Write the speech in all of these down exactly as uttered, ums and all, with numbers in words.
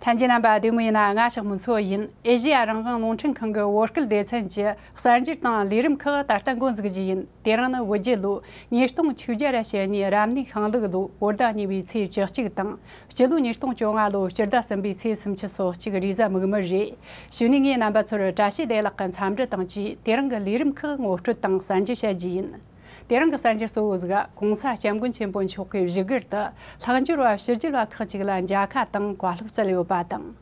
ལྷན་རྒྱས་རྣམ་པ་བདེ་མོ་ཡིན་ན། ང་ཞག་མུ་ཚོ་ཡིན། ཨེ་ཤེ་ཡ་རང་དབང་རླུང་འཕྲིན་ཁང་གི་བོད་སྐད་སྡེ་ཚན་གྱི་གསར་འགྱུར་དང་ལས་རིམ་ཁག་ད་ལྟ་འགོ་འཛུགས་རྒྱུ་ཡིན། དེ་རིང་ནི་བོད་རྒྱལ་ལོ་ཉིས་སྟོང་ཆིག་བརྒྱ་ར་ཞེ་གཉིས་རབ་གནས་ཤིང་ལུག་ལོ་བོད་ཟླ་གཉིས་པའི་ཚེས་བཅུ་གཅིག་དང་། སྤྱི་ལོ་ཉིས་སྟོང་བཅོ་ལྔ་ལོ་སྤྱི་ཟླ་གསུམ་པའི་ཚེས་སུམ་ཅུ་སོ་གཅིག་རེས་གཟའ་མིག་དམར་རེད། གཞུག་ནས་ངས་རྣམ་པ་ཚོར་བཀྲ་ཤིས་བདེ་ལེགས་ཀྱི་འཚམས་འདྲི་དང་བཅས། དེ་རིང་གི་ལས་རིམ་ཁག་ངོ་སྤྲོད་དང་གསར་འགྱུར་བཤད་རྒྱུ་ཡིན། དེ་རིང་གི་གསར་འགྱུར་གཙོ་བོ་ཟིག་༸གོང་ས་༸སྐྱབས་མགོན་ཆེན་པོ་མཆོག་གིས་བཞུགས་སྒར་དུ་ལྷག་འབྱོར་བ་ཕྱི་རྒྱལ་བ་ཁག་ཅིག་ལ་མཇལ་ཁ་དང་བཀའ་སློབ་སྩལ་ཡོད་པ་དང་།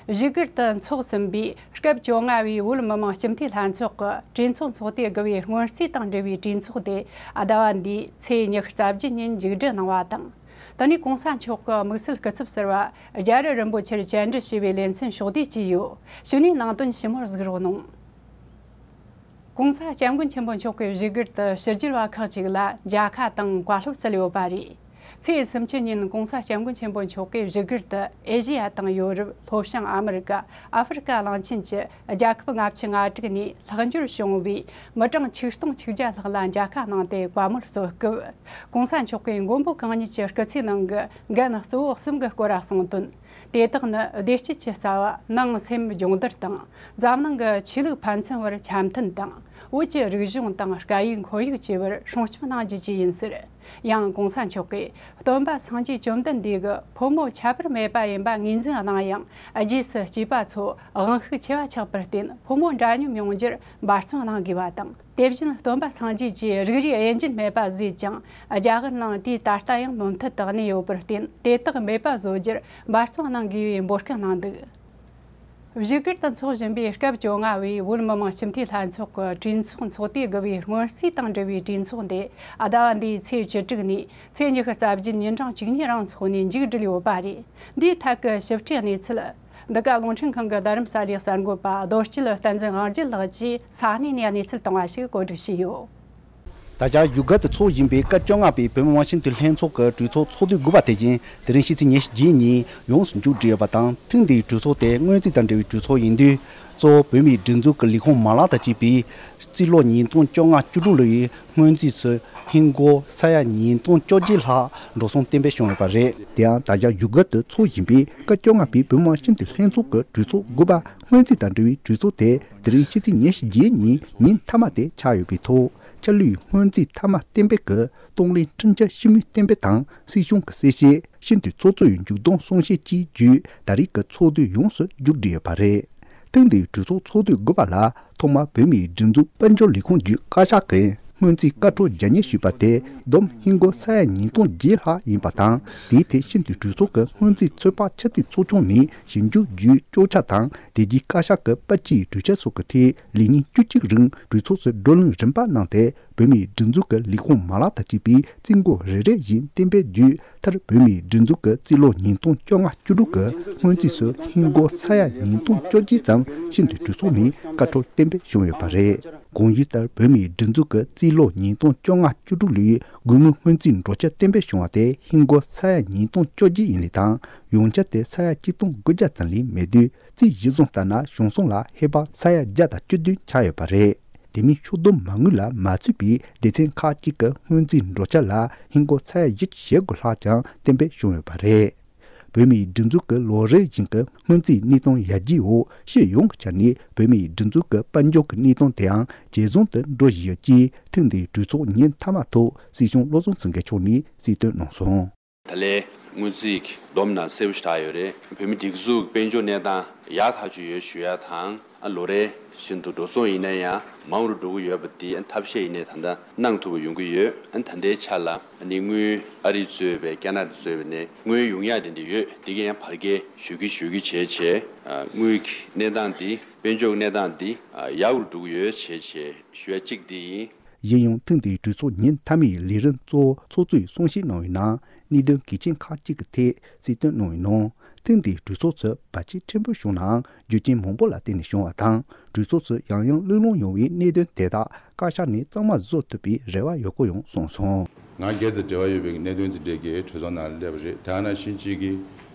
བཞུགས་སྒར་དུ་འཚོགས་ཟིན་པའི་སྐབས་བཅོ་ལྔ་བའི་བོད་མི་མང་སྤྱི་འཐུས་ལྷན་ཚོགས་ཀྱི་གྲོས་ཚོགས་ཚོགས་དུས་དགུ་པའི་སྔོན་རྩིས་དང་འབྲེལ་བའི་གྲོས་ཚོགས་དེ་ཟླ་བ་འདིའི་ཚེས་ཉི་ཤུ་རྩ་བརྒྱད་ཉིན་མཇུག་སྒྲིལ་གནང་བ་དང་། དེ་ནས་༸གོང་ས་མཆོག་གི་དམིགས་བསལ་སྐུ་ཚབ་ཟུར་པ་རྒྱ་རི་རིན་པོ་ཆེར་བཅར་འདྲི་ཞུས་པའི་ལེ་ཚན་ཕྱོགས་བསྡུས་བྱས་ཡོད། གཞུག་ནས་ནང་དོན་ཞིབ་མོར་གཟིགས་རོགས་གནང་།༸གོང་ས་༸སྐྱབས་མགོན་ཆེན་པོ་མཆོག་གིས་བཞུགས་སྒར་དུ་ཕྱི་རྒྱལ་བ་ཁག་ཅིག་ལ་མཇལ་ཁ་དང་བཀའ་སློབ་སྩལ་ཡོད་པ་རེད། ཚེས་སུམ་ཅུ་ཉིན་༸གོང་ས་༸སྐྱབས་མགོན་ཆེན་པོ་མཆོག་གིས་བཞུགས་སྒར་དུ་ཨེ་ཤེ་ཡ་དང་ཡོ་རོབ། ལྷོ་བྱང་ཨ་མི་རི་ཀ། ཨ་ཧྥེ་རི་ཀ་གླིང་ཆེན་གྱི་རྒྱལ་ཁབ་ལྔ་བཅུ་ང་དྲུག་ནས་ལྷག་འབྱོར་བྱུང་བའི་མི་གྲངས་ཆིག་སྟོང་ཆིག་བརྒྱ་ལྷག་ལ་མཇལ་ཁ་གནང་སྟེ་བཀའ་མོལ་གསོལ་སྐབས། ༸གོང་ས་མཆོག་གིས་མགོན་པོ་གང་ཉིད་ཀྱི་སྐུ་ཚེའི་ནང་གི་འགན་གཙོ་བོ་གསུམ་གྱི་སྐོར་གསུངས་དོན། དེ་དག་ནི་བདེ་སྐྱིད་ཀྱི་རྩ་བ་ནང་སེམས་སྦྱོང་བརྡར་དང་། འཛམ་གླིང་གི་ཆོས་ལུགས་ཕན་ཚུན་བར་འཆམ་མཐུན་དང་། བོད་ཀྱི་རིག་གཞུང་དང་སྐད་ཡིག་ཁོར་ཡུག་བཅས་པར་སྲུང་སྐྱོབ་གནང་རྒྱུ་བཅས་ཡིན་ཟེར། ཡང་༸གོང་ས་མཆོག་གིས་སྟོན་པ་སངས་རྒྱས་བཅོམ་ལྡན་འདས་ཀྱི་ཕོ་མོ་ཁྱད་པར་མེད་པ་ཡིན་པ་ངོས་འཛིན་གནང་ཡང་། རྗེས་སུ་སྐྱེས་པ་ཚོ་དབང་ཤུགས་ཆེ་བ་ཆགས་པར་བརྟེན་ཕོ་མོ་འདྲ་མཉམ་ཡོང་རྒྱུར་འབད་བརྩོན་གནང་དགོས་པ་དང་། དེ་བཞིན་སྟོན་པ་སངས་རྒྱས་ཀྱིས་རིགས་རུས་དབྱེ་འབྱེད་མེད་པ་བཟོས་ཀྱང་། རྒྱ་གར་ནང་དུས་ད་ལྟ་ཡང་མུ་མཐུད་དུ་གནས་ཡོད་པར་བརྟེན། དེ་དག་མེད་པ་བཟོ་རྒྱུར་འབད་བརྩོན་གནང་དགོས་པའི་འབོད་སྐུལ་གནང་འདུག། བཞུགས་སྒར་དུ་འཚོགས་བཞིན་པའི་སྐབས་བཅོ་ལྔ་བའི་བོད་མི་མང་སྤྱི་འཐུས་ལྷན་ཚོགས་ཀྱི་གྲོས་ཚོགས་ཚོགས་དུས་དགུ་པའི་སྔོན་རྩིས་དང་འབྲེལ་བའི་གྲོས་ཚོགས་དེ་ཟླ་བ་འདིའི་ཚེས་བཅུ་དྲུག་ནས་ཚེས་ཉི་ཤུ་རྩ་བརྒྱད་ཉིན་གྲངས་གཅིག་གཉིས་རིང་འཚོགས་ནས་མཇུག་བསྒྲིལ་ཡོད་པ་རེད། འདིའི་ཐད་ཀྱི་ཞིབ་ཕྲའི་གནས་ཚུལ། འདི་ག་རླུང་འཕྲིན་ཁང་གི་རྡ་རམ་ས་ལའི་གསར་འགོད་པ་རྡོ་སྐྱིད་བསྟན་འཛིན་དབང་རྒྱལ་ལགས་ཀྱིས་ས་གནས་ནས་གནས་ཚུལ་བཏང་བ་ཞིག་བཀོད་སྒྲིག་བྱས་ཡོད། ད་ཆ་བཞུགས་སྒར་དུ་འཚོགས་བཞིན་པའི་སྐབས་བཅོ་ལྔ་པའི་བོད་མི་མང་སྤྱི་འཐུས་ལྷན་ཚོགས་ཀྱི་གྲོས་ཚོགས་ཚོགས་དུས་དགུ་པ་དེ་བཞིན་དེ་རིང་ཕྱི་ཚེས་ཉི་ཤུ་རྩ་བརྒྱད་ཉིན་ཡོངས་སུ་མཇུག་བསྒྲིལ་ཡོད་པ་དང་། ཐེངས་འདིའི་གྲོས་ཚོགས་དེ་སྔོན་རྩིས་དང་འབྲེལ་བའི་གྲོས་ཚོགས་ཡིན་དུས། གཙོ་བོ་བོད་མིའི་སྒྲིག་འཛུགས་ཀྱི་ལས་ཁུངས་མ་ལག་དང་བཅས་པའི་རྩིས་ལོ་ཉིས་སྟོང་བཅོ་ལྔ་བཅུ་དྲུག་ལོའི་སྔོན་རྩིས་སུ་ཧིན་སྒོར་ས་ཡ་ཉིས་སྟོང་བཅོ་བརྒྱད་ལྷག་འགྲོ་སོང་གཏན་འབེབས་བྱུང་ཡོད་པ་རེད། དེ་ཡང་ད་ཆ་བཞུགས་སྒར་དུ་འཚོགས་བཞིན་པའི་སྐབས་བཅོ་ལྔ་པའི་བོད་མི་མང་སྤྱི་འཐུས་ལྷན་ཚོགས་ཀྱི་གྲོས་ཚོགས་དགུ་པ་སྔོན་རྩིས་དང་འབྲེལ་བའི་གྲོས་ཚོགས་དེ་དེ་རིང་ཕྱི་ཚེས་ཉི་ཤུ་རྩ་བརྒྱད་ཉིན་ཉིན་མཐའ་མ་དེ་ཆགས་ཡོད་པའི་ཐོག། ཕྱི་ལོའི་སྔོན་རྩིས་མཐའ་མ་གཏན་འབེབས་ཀྱི་གཏོང་ལེན་འཕྲིན་བཅར་ཞིབ་མོའི་གཏན་འབེབས་དང་། སྲིད་གཞུང་གི་གསལ་བཤད། སྤྱི་འཐུས་ཚོགས་གཙོ་ཡི་མཇུག་སྡོམ་གསུང་བཤད་བཅས་བརྒྱུད། ད་རེས་ཀྱི་ཚོགས་དུས་ཡོངས་སུ་མཇུག་བསྒྲིལ་ཡོད་པ་རེད། ཐེངས་འདིའི་གྲོས་ཚོགས་ཚོགས་དུས་དགུ་པ་ལ་ཐོག་མར་བོད་མིའི་སྒྲིག་འཛུགས་དཔལ་འབྱོར་ལས་ཁུངས་བརྒྱུད་བཀའ་ཤག་གིས་སྔོན་རྩིས་བཀའ་འཁྲོལ་བཞག་ཉེས་ཞུས་པ་དེ་བསྡོམས་ཧིན་སྒོར་ས་ཡ་ཉིས་སྟོང་བརྒྱད་ལྷག་ཡིན་པ་དང་། དེའི་ཐད་སྤྱི་འཐུས་གྲོས་ཚོགས་ཀྱི་སྔོན་རྩིས་ཚོད་དཔག་ཆ་ཚིག་ཚོགས་ཆུང་ནས་ཞིབ་འཇུག་བརྒྱུད་དཔྱད་འཆར་དང་། དེ་རྗེས་བཀའ་ཤག་གི་པར་སྐྱིལ་གྲོས་འཆར་སོགས་ཀྱི་ཐད་ལས་ཉིན་བཅུ་གཅིག་རིང་གྲོས་ཚོགས་སུ་བགྲོ་གླེང་རིམ་པ་གནང་སྟེ། བོད་མིའི་སྒྲིག་འཛུགས་ཀྱི་ལས་ཁུངས་མ་ལག་དང་བཅས་པའི་རྩིས་འགོ་རེ་རེ་བཞིན་གཏན་འབེབས་བརྒྱུད། མཐར་བོད་མིའི་སྒྲིག་འཛུགས་ཀྱི་རྩིས་ལོ་ཉིས་སྟོང་བཅོ་ལྔ་བཅུ་དྲུག་གི་སྔོན་རྩིས་སུ་ཧིན་སྒོར་ས་ཡ་ཉིས་སྟོང་བཅོ་བརྒྱད་ཙམ་སྤྱི་འཐུས་གྲོས་ཚོགས་ནས་བཀའ་འཁྲོལ་གཏན་འབེབས་བྱུང་ཡོད་པ་རེད། གོང་ཞུས་ལྟར་བོད་མིའི་སྒྲིག་འཛུགས་ཀྱི་རྩིས་ལོ་ཉིས་སྟོང་བཅོ་ལྔ་བཅུ་དྲུག་ལོའི་དགུན་དངུལ་སྔོན་རྩིས་འགྲོ་འཆར་གཏན་འབེབས་བྱུང་བ་དེ་ཧིན་སྒོར་ས་ཡ་ཉིས་སྟོང་བཅོ་བརྒྱད་ཡིན་ལུགས་དང་། ཡོང་འཆར་དེ་ས་ཡ་གཅིག་སྟོང་དགུ་བརྒྱ་ཙམ་ལས་མེད་དུས། རྩིས་གཞིར་བཟུང་ལྟར་ན་གཞུང་སོང་ལ་ཧེ་བག་ས་ཡ་བརྒྱ་དང་བཅུ་བདུན་ཆགས་ཡོད་པ་རེད། དེ་མིན་ཕྱོགས་བསྡོམས་མ་དངུལ་ལ་མ་ཚུད་པའི་སྡེ་ཚན་ཁག་ཅིག་གི་སྔོན་རྩིས་འགྲོ་འཆར་ལ་ཧིན་སྒོར་ས་ཡ་བཞི་བཅུ་ཞེ་དགུ་ལྷག་ཀྱང་གཏན་འབེབས་བྱུང་ཡོད་པ་རེད། བོད་མིའི་སྒྲིག་འཛུགས་ཀྱི་ལོ་རེ་བཞིན་གྱི་སྔོན་རྩིས་གནས་སྟངས་ཡར་རྒྱས་འོག། སྤྱི་ཡོངས་ཀྱི་ཆ་ནས་བོད་མིའི་སྒྲིག་འཛུགས་ཀྱི་དཔལ་འབྱོར་གྱི་གནས་སྟངས་དེའང་ཇེ་བཟང་དུ་འགྲོ་བཞིན་ཡོད་ཅེས། ཐེངས་འདིའི་གྲོས་ཚོགས་ཉིན་མཐའ་མ་ཐོག་སྲིད་སྐྱོང་བློ་བཟང་སེང་གེ་མཆོག་ནས་གསལ་སྟོན་གནང་སོང་། ད་ལན་སྔོན་རྩིས་ཀྱི་བསྡོམས་ནང་གསལ་པོ་ཞིག་བྲིས་ཡོད་རེད། བོད་མིའི་སྒྲིག་འཛུགས་དཔལ་འབྱོར་གནས་སྟངས་ཡག་ཐག་ཆོད་ཡོད་ཞུ་ཡ་དང་། ཨ་ལོ་རེ་བཞིན་དུ་འགྲོ་སོང་ཡིན་ན་ཡང་མང་རུ་འགྲོ་གི་ཡོད་པ་དེ་ཨ་ཐབས་ཤེས་ཡིན་ནའི་ད་ལྟ་གནང་ཐུབ་པ་ཡོང་གི་ཡོད། ཨ་ད་ལྟའི་ཆ་ལ་ཨ་ནི་དངུལ་ཨ་རི་གཙོས་པའི་ཁ་ན་ཌ་གཙོས་པ་ནས་དངུལ་ཡོང་ཡ་དེ་འདྲ་ཡོད། དེ་གས་ཡང་བར་བརྒལ་ཞུ་གི་ཞུ་གི་བྱས་བྱས། ཨ་དངུལ་གྱི་གནས་སྟངས་དེ་དཔལ་འབྱོར་གནས་སྟངས་དེ་ཨ་ཡག་རུ་འགྲོ་གི་ཡོད་བྱས་བྱས་ཞུ་ཡ་གཅིག་དེ་ཡིན། གཞན་ཡང་ཐེངས་འདིའི་གྲོས་ཚོགས་ཉིན་མཐའ་མའི་ལས་རིམ་གཙོ་བོ་ཚོགས་གཙོས་གསུང་བཤད་གནང་བའི་ནང་གནད་དོན་གལ་ཆེན་ཁག་ཅིག་གི་ཐད་གསལ་སྟོན་གནང་བའི་ནང་། ཐེངས་འདིའི་གྲོས་ཚོགས་སུ་བར་ཆད་ཕྲན་བུ་བྱུང་ནའང་རྒྱུ་རྐྱེན་མང་པོ་ལ་བརྟེན་ནས་བྱུང་བ་དང་། གྲོས་ཚོགས་སུ་ཡང་ཡང་གླེང་སློང་ཡོང་བའི་གནད་དོན་དེ་དག་བཀའ་ཤག་ནས་གཙང་མ་བཟོ་ཐུབ་པའི་རེ་བ་ཡོད་སྐོར་ཡང་གསུངས་སོང་། ང་སྒེར་དང་འབྲེལ་བ་ཡོད་པའི་གནད་དོན་དེ་འདྲའི་གི་གྲོས་ཚོགས་ནང་སླེབས་པ་རེད། དེ་ནང་བཞིན་གཅིག་གིས་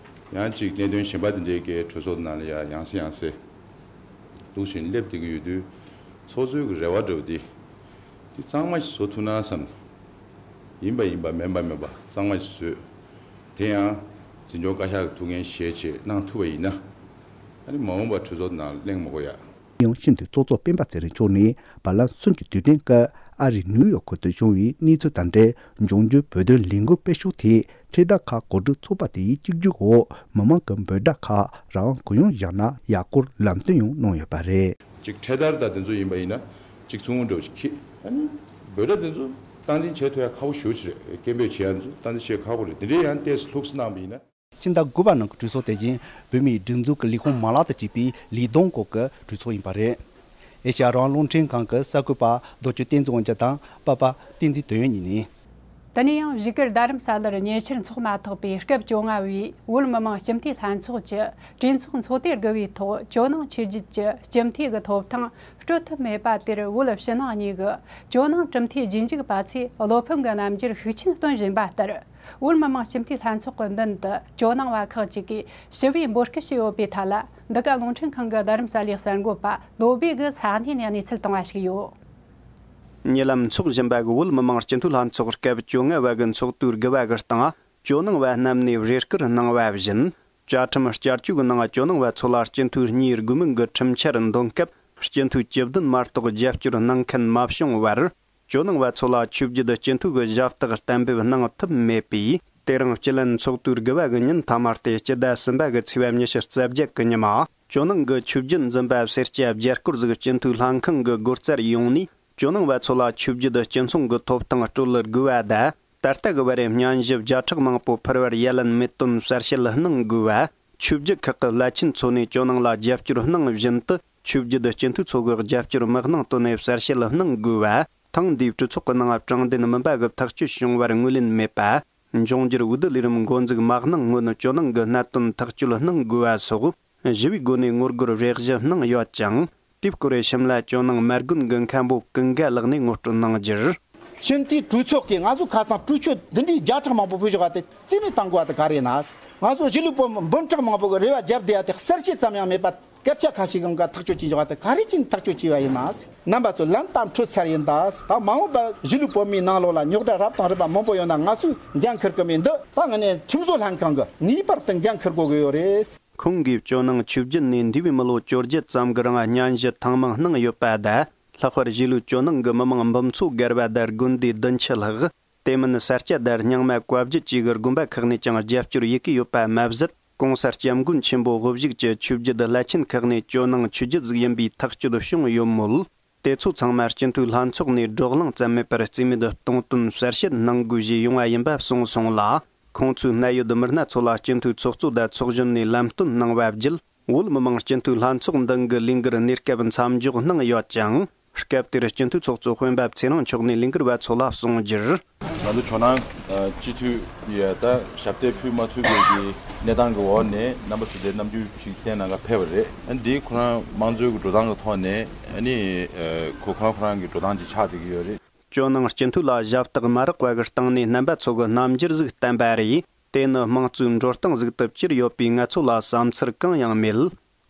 ཡང་གཅིག་གནད་དོན་གཞན་པ་དེ་འདྲའི་གི་གྲོས་ཚོགས་ནང་ལ་ཡང་ཡང་སེ་ཡང་སེ་འདུག་བཞིན་སླེབས་བསྡད་ཀྱི་ཡོད་དུས། ཚོགས་གཙོའི་གི་རེ་བ་འདྲ་བོ་དེ། དེ་གཙང་མ་ཞིག་བཟོ་ཐུབ་ན་བསམ། ཡིན་པ་ཡིན་པ་མིན་པ་མིན་པ་གཙང་མ་ཞིག་བཟོས། དེ་ཡང་ འཛིན་སྐྱོང་བཀའ་ཤག་གི་ཐུགས་འགན་བཞེས་བྱས་གནང་ཐུབ་པ་ཡིན་ན། ཨ་ནི་མ་འོངས་པར་གྲོས་ཚོགས་ནང་གླེང་མ་དགོས་ཡ། ཡང་ཤིན་ཏུ་ཚོགས་གཙོ་སྤེན་པ་ཚེ་རིང་མཆོག་ནི་བར་ལམ་གསུམ་གྱི་དུས་སྟོན་སྐབས་ཨ་རིའི་ནིའུ་ཡོག་ཁུལ་དུ་བྱུང་བའི་གནས་ཚུལ་དང་འབྲེལ། འབྱུང་འགྱུར་བོད་དོན་ལས་འགུལ་སྤེལ་ཕྱོགས་དེ་འཕྲེད་དར་ཁག་གོ་སྒྲིག་ཚོགས་པ་དེའི་གཅིག་གྱུར་འོག་མི་མང་གི་འབོད་སྒྲ་ཁག་རང་དབང་གུ་ཡངས་བཞག་ན་ཡག་སྐོར་ལམ་སྟོན་ཡང་གནང་ཡོད་པ་རེད། གཅིག་འཕྲེད་དར་དང་དེ་ཚོ་ཡིན་པ་ཡིན་ན་གཅིག་ཚོང་འགྲོ་ཅིག་ཁྱི་ཨ་ནི་འབོད་སྒྲ་དེ་ཚོ་སྟངས་འཛིན་བྱེད་ཐུབ་ཡ་ཁག་པོ་ཞེ་པོ་ཅིག་རེད། སྐད་འབོད་བྱེད་ཡ་ཚོ་སྟངས་འཛིན་བྱེད་ཁག་པོ་རེད། དེ་འདྲའི་ཡང་ཏོག་ཙམ་ལྷུག་སེ་གནང་པ་ཡིན་ན། ཕྱི་ཟླ་དགུ་པ་ནང་གི་གྲོས་ཚོགས་དེ་བཞིན་བོད་མིའི་སྒྲིག་འཛུགས་ཀྱི་ལས་ཁུངས་མ་ལག་དང་བཅས་པའི་ལས་བསྡོམས་སྐོར་གྱི་གྲོས་ཚོགས་ཡིན་པ་རེད། ཨེ་ཤ་ཡ་རང་དབང་རླུང་འཕྲིན་ཁང་གི་གསར་འགོད་པ་རྡོ་གཅོད་བསྟན་འཛིན་དབང་རྒྱལ་དང་པ་པ་བསྟན་འཛིན་དོན་ཡོད་གཉིས་ནས། དེ་ནས་ཡང་བཞུགས་སྒར་རྡ་རམ་ས་ལར་ཉེ་ཆར་འཚོགས་མ་ཐག་པའི་སྐབས་བཅོ་ལྔ་བའི་བོད་མི་མང་སྤྱི་འཐུས་ལྷན་ཚོགས་ཀྱི་གྲོས་ཚོགས་ཚོགས་དུས་དགུ་པའི་ཐོག་ཇོ་ནང་ཆོས་བརྒྱུད་ཀྱི་སྤྱི་འཐུས་ཀྱི་ཐོབ་ཐང་སྤྲོད་ཐུབ་མེད་པ་དེར་བོད་ཕྱི་ནང་གཉིས་ཀྱི་ཇོ་ནང་གྲུབ་མཐའི་རྗེས་འཇུག་པ་ཚོས་བློ་ཕམ་གྱི་རྣམ་འགྱུར་ཤུགས་ཆེན་སྟོན་བཞིན་པ་ལྟར། བོད་མི་མང་སྤྱི་འཐུས་ལྷན་ཚོགས་ཀྱི་མདུན་དུ་ཇོ་ནང་བ་ཁག་ཅིག་གིས་ཞི་བའི་འབོད་སྐུལ་ཞུས་ཡོད་པའི་ཐད་ལ། འདི་ག་རླུང་འཕྲིན་ཁང་གི་རྡ་རམ་ས་ལའི་གསར་འགོད་པ་བློ་སྦེ་གིས་ས་གནས་ནས་གནས་ཚུལ་བཏང་བ་ཞིག་ཡོད། ཉེ་ལམ་འཚོགས་བཞིན་པ་གི་བོད་མི་མང་སྤྱི་འཐུས་ལྷན་ཚོགས་སྐབས་བཅོ་ལྔ་བ་གི་ཚོགས་དུས་དགུ་བ་གི་སྟེང་ཇོ་ནང་བ་རྣམས་ནས་རེ་སྐུལ་གནང་བ་བཞིན། བཅའ་ཁྲིམས་བསྐྱར་བཅོས་གི་ནང་ཇོ་ནང་བ་ཚོ་ལ་སྤྱི་འཐུས་གཉིས་དགོས་མིན་གི་ཁྲིམས་འཆར་འདོན་སྐབས་སྤྱི་འཐུས་བཅུ་བདུན་མ་གཏོགས་རྒྱབ་སྐྱོར་གནང་མཁན་མ་བྱུང་བར། ཇོ་ནང་བ་ཚོ་ལ་ཆོས་བརྒྱུད་སྤྱི་འཐུས་ཀྱི་ཞབས་སྟེགས་གཏན་འབེབས་གནང་ཐུབ་མེད་པས། དེ་རིང་སྤྱི་ལན་ཚོགས་དུས་དགུ་བ་གི་ཉིན་མཐའ་མ་སྟེ་སྤྱི་ཟླ་གསུམ་པ་གི་ཚེས་པ་ཉི་ཤུ་རྩ་བརྒྱད་གི་ཉི་མ། ཇོ་ནང་གི་ཆོས་བརྒྱུད་འཛིན་པ་སེར་སྐྱ་བརྒྱད་སྐོར་ཟིག་སྤྱི་འཐུས་ལྷན་ཁང་གི་སྒོ་རྩར་ཡོང་ནས། ཇོ་ནང་བ་ཚོ་ལ་ཆོས་བརྒྱུད་སྤྱི་མཚུངས་ཀྱི་ཐོབ་ཐང་སྤྲོད་དགོས་པ་དང་། ད་ལྟ་གི་བར་སྨྱན་ཞུ་བརྒྱ་ཕྲག་མང་པོ་ཕུལ་བར་ཡ་ལན་མེད་དོན་གསལ་བཤད་གནང་དགོས་པ། ཆོས་བརྒྱུད་ཁག་གི་བླ་ཆེན་ཚོ་ནས་ཇོ་ནང་ལ་རྒྱབ་སྐྱོར་གནང་བཞིན་དུ། ཆོས་བརྒྱུད་སྤྱི་འཐུས་ཚོ་གི་རྒྱབ་སྐྱོར་མི་གནང་དོན་ནས་གསལ་བཤད་གནང་དགོས་པ། ཐེངས་འདིའི་གྲོས་ཚོགས་ཀྱི་ནང་དྲང་བདེན་མིན་པ་གི་ཐག་གཅོད་བྱུང་བར་ངོས་ལེན་མེད་པ། འབྱུང་འགྱུར་འོས་བསྡུ་ལས་རིམ་འགོ་འཛུགས་མ་གནང་སྔོན་ཇོ་ནང་གི་གནད་དོན་ཐག་གཅོད་གནང་དགོས་པ་སོགས་ཞི་བའི་སྒོ་ནས་ངོ་རྒོལ་རེ་ཞུ་གནང་ཡོད་ཅིང་། དེའི་སྐོར་ཞིམ་ལ་ཇོ་ནང་མ་དགོན་གྱི་མཁན་པོ་ཀུན་དགའ་ལགས་ནས་ངོ་སྤྲོད་གནང་རྒྱུར། ཕྱིན་ཏེ་གྲོས་ཚོགས་ཀྱིས་ང་ཚོ་ཁ་ཚང་གྲོས་ཆོད་འདི་འདྲའི་བརྒྱ་ཕྲག་མང་པོ་ཕུལ་བཞག་པ་དེ་རྩིས་མེད་བཏང་དགོས་པ་དེ་ག་རེ་ཡིན་ན། ང་ཚོ་གཞིས་ལུས་བོད་མི་འབུམ་ཕྲག་མང་པོ་གི་རེ་བ་བརྒྱབ་བསྡད་ཡ་དེ་གསལ་བཤད་ཙམ་ཡང་མེད་པ། སྐད་ཆ་ཁ་ཤས་གང་ག་ཐག་གཅོད་བྱེད་བཞག་པ་དེ་ག་རེ་བྱས་ནས་ཐག་གཅོད་བྱས་པ་ཡིན་ན། རྣམ་པ་ཚོ་ལན་བཏབ་འཕྲོད་ཚར་ཡིན་ད། ད་མ་འོངས་པ་གཞིས་ལུས་བོད་མིའི་ནང་ལོགས་ལ་རྙོག་དྲ་རབ་དང་རིམ་པ་མང་པོ་ཡོང་ན་ང་ཚོས་འགན་འཁུར་གི་མེད་འདུག་ད་ངས་ནས་ཁྲིམས་བཟོ་ལྷན་ཁང་གི་ངེས་པར་དུ་འགན་འཁུར་དགོས་ཀྱི་ཡོད་རེད། ཁོང་གིས་ཇོ་ནང་ཆོས་བརྒྱུད་ནས་འདས་པའི་མི་ལོ་བཅོ་བརྒྱད་ཙམ་གྱི་རིང་སྨྱན་ཞུ་ཐེངས་མང་གནང་ཡོད་པ་དང་། ལྷག་པར་གཞིས་ལུས་ཇོ་ནང་གི་མི་མང་འབུམ་ཚོ་བརྒལ་བ་དང་དགོན་སྡེ་བདུན་ཅུ་ལྷག་དེ་མིན་ས་སྐྱ་དང་རྙིང་མ་བཀའ་བརྒྱུད་བཅས་ཀྱི་དགོན་པ་ཁག་ནས་ཀྱང་རྒྱབ་སྐྱོར་ཡོད་ཀྱི་ཡོད་པ་མ་ཟད། ྋགོང་ས་ྋསྐྱབས་མགོན་ཆེན་པོ་དབུ་བཞུགས་ཀྱི་ཆོས་བརྒྱུད་བླ་ཆེན་ཁག་ནས་ཇོ་ནང་ཆོས་བརྒྱུད་ཟིག་ཡིན་པའི་ཐག་གཅོད་བྱུང་ཡོད་མོད། དེ་ཚོ་ཚང་མ་སྤྱི་འཐུས་ལྷན་ཚོགས་ནས་བགྲོ་གླེང་ཙམ་མེད་པར་རྩིས་མེད་གཏོང་དོན་གསལ་བཤད་གནང་དགོས་ཞེས་ཡོང་བ་ཡིན་པ་གསུངས་སོང་ལ། ཁོང་ཚོའི་གནད་ཡོད་མི་སྣ་ཚོ་ལ་སྤྱི་འཐུས་ཚོགས་གཙོ་དང་ཚོགས་གཞོན་ནས་ལམ་སྟོན་གནང་བ་བརྒྱུད། བོད་མི་མང་སྤྱི་འཐུས་ལྷན་ཚོགས་འདང་གི་ལས་འགུལ་གནས་སྐབས་མཚམས་འཇོག་གནང་ཡོད་ཅིང་། སྐབས་དེར་སྤྱི་འཐུས་ཚོགས་གཙོ་སྤེན་པ་ཚེ་རིང་མཆོག་ནས་ལས་འགུལ་བ་ཚོ་ལ་གསུངས་རྒྱུར། ང་ཚོ་ཇོ་ནང་སྤྱི་འཐུས་ཡ་ད་ཞབས་སྟེགས་ཕུལ་མ་ཐུབ་པའི་གི་གནས་སྟངས་ཀྱི་འོག་ནས་རྣམ་པ་ཚོ་དེ་རྣམ་འགྱུར་ཞིག་བསྟན་གནང་ག་ཕེབས་པ་རེད། ཨ་འདི་ཁོ་རང་དམངས་གཙོའི་གི་འགྲོ་སྟངས་ཀྱི་ཐོག་ནས་ཨ་ནི་ཁོ་ཁོ་རང་ཁོ་རང་གི་འགྲོ་སྟངས་ཅིག་ཆགས་བསྡད་ཀྱི་ཡོད་རེད། ཇོ་ནང་སྤྱི་འཐུས་ལ་ཞབས་སྟེགས་མ་རག་པ་གི་སྟེང་ནས་རྣམ་པ་ཚོ་གི་རྣམ་འགྱུར་ཟིག་བསྟན་པ་རེད། དེ་ནི་དམངས་གཙོའི་འགྲོ་སྟངས་ཟིག་ཏུ་གྱུར་ཡོད་པས་ང་ཚོ་ལ་བསམ་ཚུལ་གང་ཡང་མེད།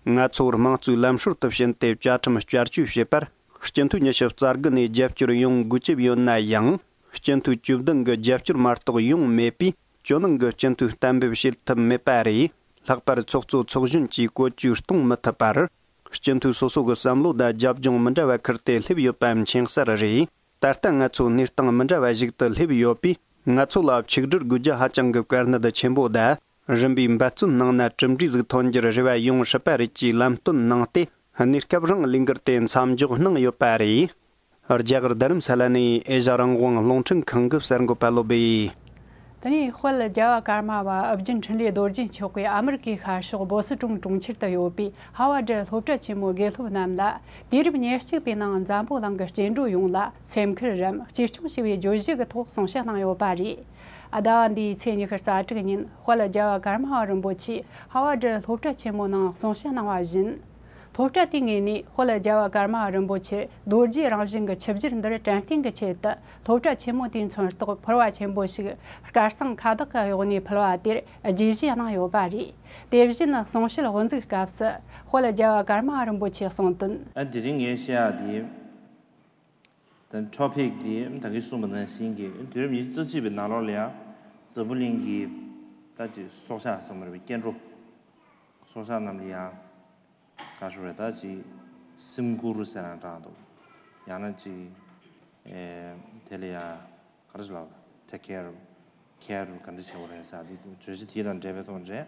ང་ཚོར་དམངས་གཙོའི་ལམ་སྲོལ་དུ་ཕྱིན་ཏེ་བཅའ་ཁྲིམས་བསྐྱར་བཅོས་བྱེད་པར་སྤྱི་འཐུས་ཉི་ཤུ་རྩ་དགུ་ནས་རྒྱབ་སྐྱོར་ཡོང་དགོས་ཀྱི་ཡོད་ན་ཡང་། སྤྱི་འཐུས་བཅུ་བདུན་གྱི་རྒྱབ་སྐྱོར་མ་གཏོགས་ཡོང་མེད་པས། ཇོ་ནང་གི་སྤྱི་འཐུས་གཏན་འབེབས་བྱེད་ཐུབ་མེད་པ་རེད། ལྷག་པར་ཚོགས་གཙོ་ཚོགས་གཞོན་གྱིས་བཀོད་ཇུས་གཏོང་མི་ཐུབ་པར། སྤྱི་འཐུས་སོ་སོ་གི་བསམ་བློ་དང་རྒྱབ་ལྗོངས་མི་འདྲ་བ་ཁུར་ཏེ་སླེབས་ཡོད་པ་མཁྱེན་གསལ་རེད། ད་ལྟ་ང་ཚོ་གནས་སྟངས་མི་འདྲ་བ་ཞིག་ཏུ་སླེབས་ཡོད་པས། ང་ཚོ་ལ་ཆིག་སྒྲིལ་དགོས་རྒྱུ་ཧ་ཅང་གི་དཀའ་གནད་ཆེན་པོ་དང་། རིམ་པས་འབད་བརྩོན་གནང་ན་གྲུབ་འབྲས་ཟིག་ཐོན་རྒྱུར་རེ་བ་ཡོང་སྲིད་པ་རེད་ཅེས་ལམ་སྟོན་གནང་སྟེ། གནས་སྐབས་རིང་ལས་འགུལ་དེ་མཚམས་འཇོག་གནང་ཡོད་པ་རེད། རྒྱ་གར་རྡ་རམ་ས་ལ་ནས་ཨེ་ཤ་རང་དབང་རླུང་འཕྲིན་ཁང་གི་གསར་འགོད་པ་བློ་སྦེ། དེ་ནས་དཔལ་རྒྱལ་བ་ཀརྨ་པ་ཨུ་རྒྱན་འཕྲིན་ལས་རྡོ་རྗེ་མཆོག་གིས་ཨ་མེ་རི་ཀའི་ཤར་ཕྱོགས་བོ་སི་ཀྲུང་གྲོང་ཁྱེར་དུ་ཡོད་པའི་ཧ་ཝར་ཌི་སློབ་གྲྭ་ཆེན་མོའི་དགེ་སློབ་རྣམས་ལ། དུས་རབས་ཉེར་གཅིག་པའི་ནང་འཛམ་བུ་གླིང་གི་སྐྱེ་འགྲོ་ཡོངས་ལ་སེམས་ཁུར་རམ་གཅེས་སྐྱོང་ཞེས་པའི་བརྗོད་གཞི་གི་ཐོག་གསུང་བཤད་གནང་ཡོད་པ་རེད། ཟླ་བ་འདིའི་ཚེས་ཉི་ཤུ་རྩ་དྲུག་ཉིན་དཔལ་རྒྱལ་བ་ཀརྨ་པ་རིན་པོ་ཆེས་ཧ་ཝར་ཌི་སློབ་གྲྭ་ཆེན་མོའི་ནང་གསུང་བཤད་གནང་བ་བཞིན། སློབ་གྲྭ་དེའི་ངོས་ནས་དཔལ་རྒྱལ་བ་ཀརྨ་པ་རིན་པོ་ཆེ་ལོ་རྒྱུས་རང་བཞིན་གྱི་ཆིབས་བསྒྱུར་འདིར་དྲན་རྟེན་གྱི་ཆེད་དུ་སློབ་གྲྭ་ཆེན་མོ་དེའི་མཚོན་རྟགས་ཕུར་བ་ཆེན་པོ་ཞིག་སྐལ་བཟང་ཁ་བདག་གི་གཡོག་ནས་ཕུལ་བ་དེར་རྗེས་བཞེས་གནང་ཡོད་པ་རེད། དེ་བཞིན་གསུང་བཤད་དབུ་འཛུགས་སྐབས་སུ་དཔལ་རྒྱལ་བ་ཀརྨ་པ་རིན་པོ་ཆེས་གསུངས་དོན། ཨ་དེ་རིང་ངས་བཤད་ཡག་དེ། ད་ཊོ་པིག་འདི་ད་གིན་གསུངས་པ་ནང་བཞིན་གྱི་དུས་རབས་ཉི་ཤུ་རྩ་གཅིག་པའི་ནང་ལོགས་ལ་ཡང་འཛམ་བུ་གླིང་གི་ ད་ཅིག་སྲོག་ཆགས་ཟེར་མ་རེད་པས། སྐྱེ་འགྲོ། སྲོག་ཆགས་རྣམས་ལ་ཡང་ག་རེ་ཟེར་རེད། ད་ཅིག་སེམས་ཁུར་ཟེར་ན་དྲག་འདུག། ཡང་ན་ཅིག་ཨེ་དེ་ལ་ཡང་ག་རེ་ཟེར་ལབ། take care, care ག་འདྲ་བྱེད་དགོས་རེད་ཟེར། དེ་བརྗོད་གཞི་དེ་དང་འབྲེལ་བའི་ཐོག་རེད།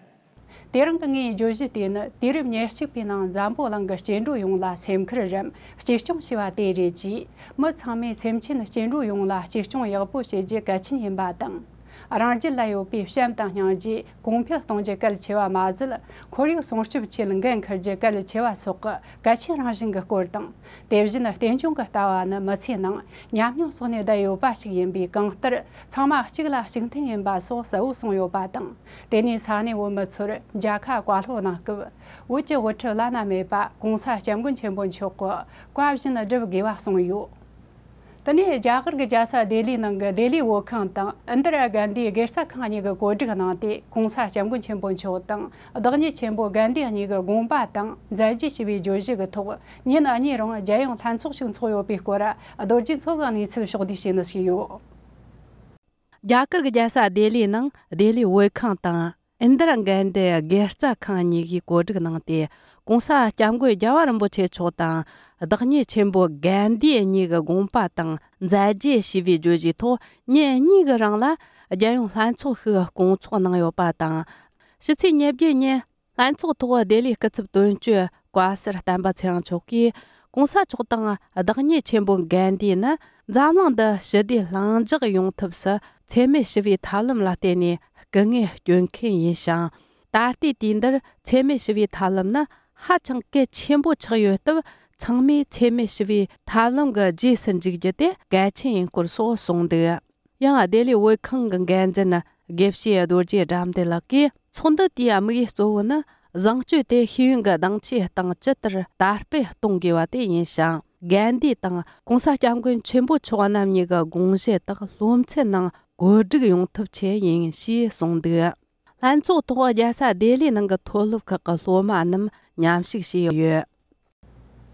དེ་རིང་གི་ངའི་བརྗོད་གཞི་དེ་ནི་དུས་རབས་ཉེར་གཅིག་པའི་ནང་འཛམ་བུ་གླིང་གི་སྐྱེ་འགྲོ་ཡོངས་ལ་སེམས་ཁུར་རམ་གཅེས་སྐྱོང་ཞེས་པ་དེ་རེད་ཅེས། མི་ཚང་མས་སེམས་ཅན་སྐྱེ་འགྲོ་ཡོངས་ལ་གཅེས་སྐྱོང་ཡག་པོ་བྱེད་རྒྱུ་གལ་ཆེན་ཡིན་པ་དང་། རང་རྒྱུད་ལ་ཡོད་པའི་བྱམས་དང་སྙིང་རྗེ་གོང་འཕེལ་གཏོང་རྒྱུ་གལ་ཆེ་བ་མ་ཟད། ཁོར་ཡུག་སྲུང་སྐྱོབ་ཆེད་འགན་འཁུར་རྒྱུ་གལ་ཆེ་བ་སོགས་ཀྱི་གལ་ཆེན་རང་བཞིན་གྱི་སྐོར་དང་། དེ་བཞིན་རྟེན་འབྱུང་གི་ལྟ་བ་ནི་མི་ཚེའི་ནང་ཉམས་མྱོང་བསགས་ནས་བསྡད་ཡོད་པ་ཞིག་ཡིན་པས། གང་ལྟར་ཚང་མ་གཅིག་ལ་གཅིག་མཐུན་ཡིན་པ་སོགས་གསལ་བོ་གསུངས་ཡོད་པ་དང་། དེ་ནས་ས་གནས་བོད་མི་ཚོར་མཇལ་ཁ་བཀའ་སློབ་གནང་སྐབས། བོད་ཀྱི་དབུ་ཁྲིད་བླ་ན་མེད་པ་༸གོང་ས་༸སྐྱབས་མགོན་ཆེན་པོ་མཆོག་གི་བཀའ་བཞིན་བསྒྲུབ་དགོས་པ་གསུངས་ཡོད། དེ་ནས་རྒྱ་གར་གྱི་རྒྱལ་ས་ལྡི་ལིའི་ནང་གི་ལྡི་ལི་བོད་ཁང་དང་ཨིན་དི་ར་གན་དྷིའི་དགེ་རྩ་ཁང་གཉིས་ཀྱི་གོ་སྒྲིག་གནང་སྟེ། ༸གོང་ས་༸སྐྱབས་མགོན་ཆེན་པོ་མཆོག་དང་བདག་ཉིད་ཆེན་པོ་གན་དྷི་གཉིས་ཀྱི་དགོངས་པ་དང་མཛད་རྗེས་ཞེས་པའི་བརྗོད་གཞི་གི་ཐོག་ཉིན་གཉིས་རིང་རྒྱལ་ཡོངས་ལྷན་ཚོགས་ཤིག་འཚོགས་ཡོད་པའི་སྐོར། རྡོ་རྗེ་མཚོ་གིས་གནས་ཚུལ་ཕྱོགས་བསྡུས་བྱས་ནས་ཞུས་ཡོད། རྒྱ་གར་གྱི་རྒྱལ་ས་ལྡི་ལིའི་ནང་ལྡི་ལི་བོད་ཁང་དང་ཨིན་དི་ར་གན་དྷི་དགེ་རྩ་ཁང་གཉིས་ཀྱིས་གོ་སྒྲིག་གནང་སྟེ། ༸གོང་ས་༸སྐྱབས་མགོན་རྒྱལ་བ་རིན་པོ་ཆེ་མཆོག་དང་བདག་ཉིད་ཆེན་པོ་གན་དྷི་གཉིས་ཀྱི་དགོངས་པ་དང་མཛད་རྗེས་ཞེས་པའི་བརྗོད་གཞིའི་ཐོག་ཉིན་གཉིས་ཀྱི་རིང་ལ་རྒྱལ་ཡོངས་ལྷན་ཚོགས་ཤིག་སྐོང་ཚོགས་གནང་ཡོད་པ་དང་། ཕྱི་ཚེས་ཉེར་བརྒྱད་ཉིན། ལྷན་ཚོགས་ཐོག་ལྡི་ལིའི་སྐུ་ཚབ་དོན་གཅོད་བཀའ་ཟུར་བསྟན་པ་ཚེ་རིང་མཆོག་གིས། ༸གོང་ས་མཆོག་དང་བདག་ཉིད་ཆེན་པོ་གན་དྷི་ནི་འཛམ་གླིང་འདི་ཞི་བདེ་ལྷིང་འཇགས་ཡོང་ཐབས་སུ་འཚེ་མེད་ཞི་བའི་ཐབས་ལམ་ལ་བརྟེན་ནས་སྐུ་ངལ་བསྐྱོན་མཁན་ཡིན་ཞིང་། ད་ལྟའི་དུས་འདིར་འཚེ་མེད་ཞི་བའི་ཐབས་ལམ་ནི་ཧ་ཅང་གལ་ཆེན་པོ་ཆགས་ཡོད་སྟབས། ཚང་མས་འཚེ་མེད་ཞི་བའི་ཐབས་ལམ་གྱི་རྗེས་སུ་འཇུག་རྒྱུ་དེ་གལ་ཆེན་ཡིན་སྐོར་སོགས་གསུངས་འདུག། ཡང་ལྡི་ལི་བོད་ཁང་གི་འགན་འཛིན་དགེ་བཤེས་རྡོ་རྗེ་དགྲ་འདུལ་ལགས་ཀྱིས། ཚོགས་འདུ་དེའི་དམིགས་ཡུལ་གཙོ་བོ་ནི་བཟང་སྤྱོད་དེ་ཤེས་ཡོན་གྱི་གདེང་ཆའི་སྟེང་ཇི་ལྟར་དར་སྤེལ་གཏོང་དགོས་པ་དེ་ཡིན་ཞིང་། གན་དྷི་དང་༸གོང་ས་༸སྐྱབས་མགོན་ཆེན་པོ་མཆོག་རྣམ་གཉིས་ཀྱི་དགོངས་གཞི་དག་སློབ་ཚན་ནང་བཀོད་སྒྲིག་ཡོང་ཐབས་ཆེད་ཡིན་ཞེས་གསུངས་འདུག། ལྷན་ཚོགས་ཐོག་རྒྱལ་ས་ལྡི་ལིའི་ནང་གི་མཐོ་སློབ་ཁག་གི་སློབ་མ་རྣམས་མཉམ་ཞུགས་བྱས་ཡོད།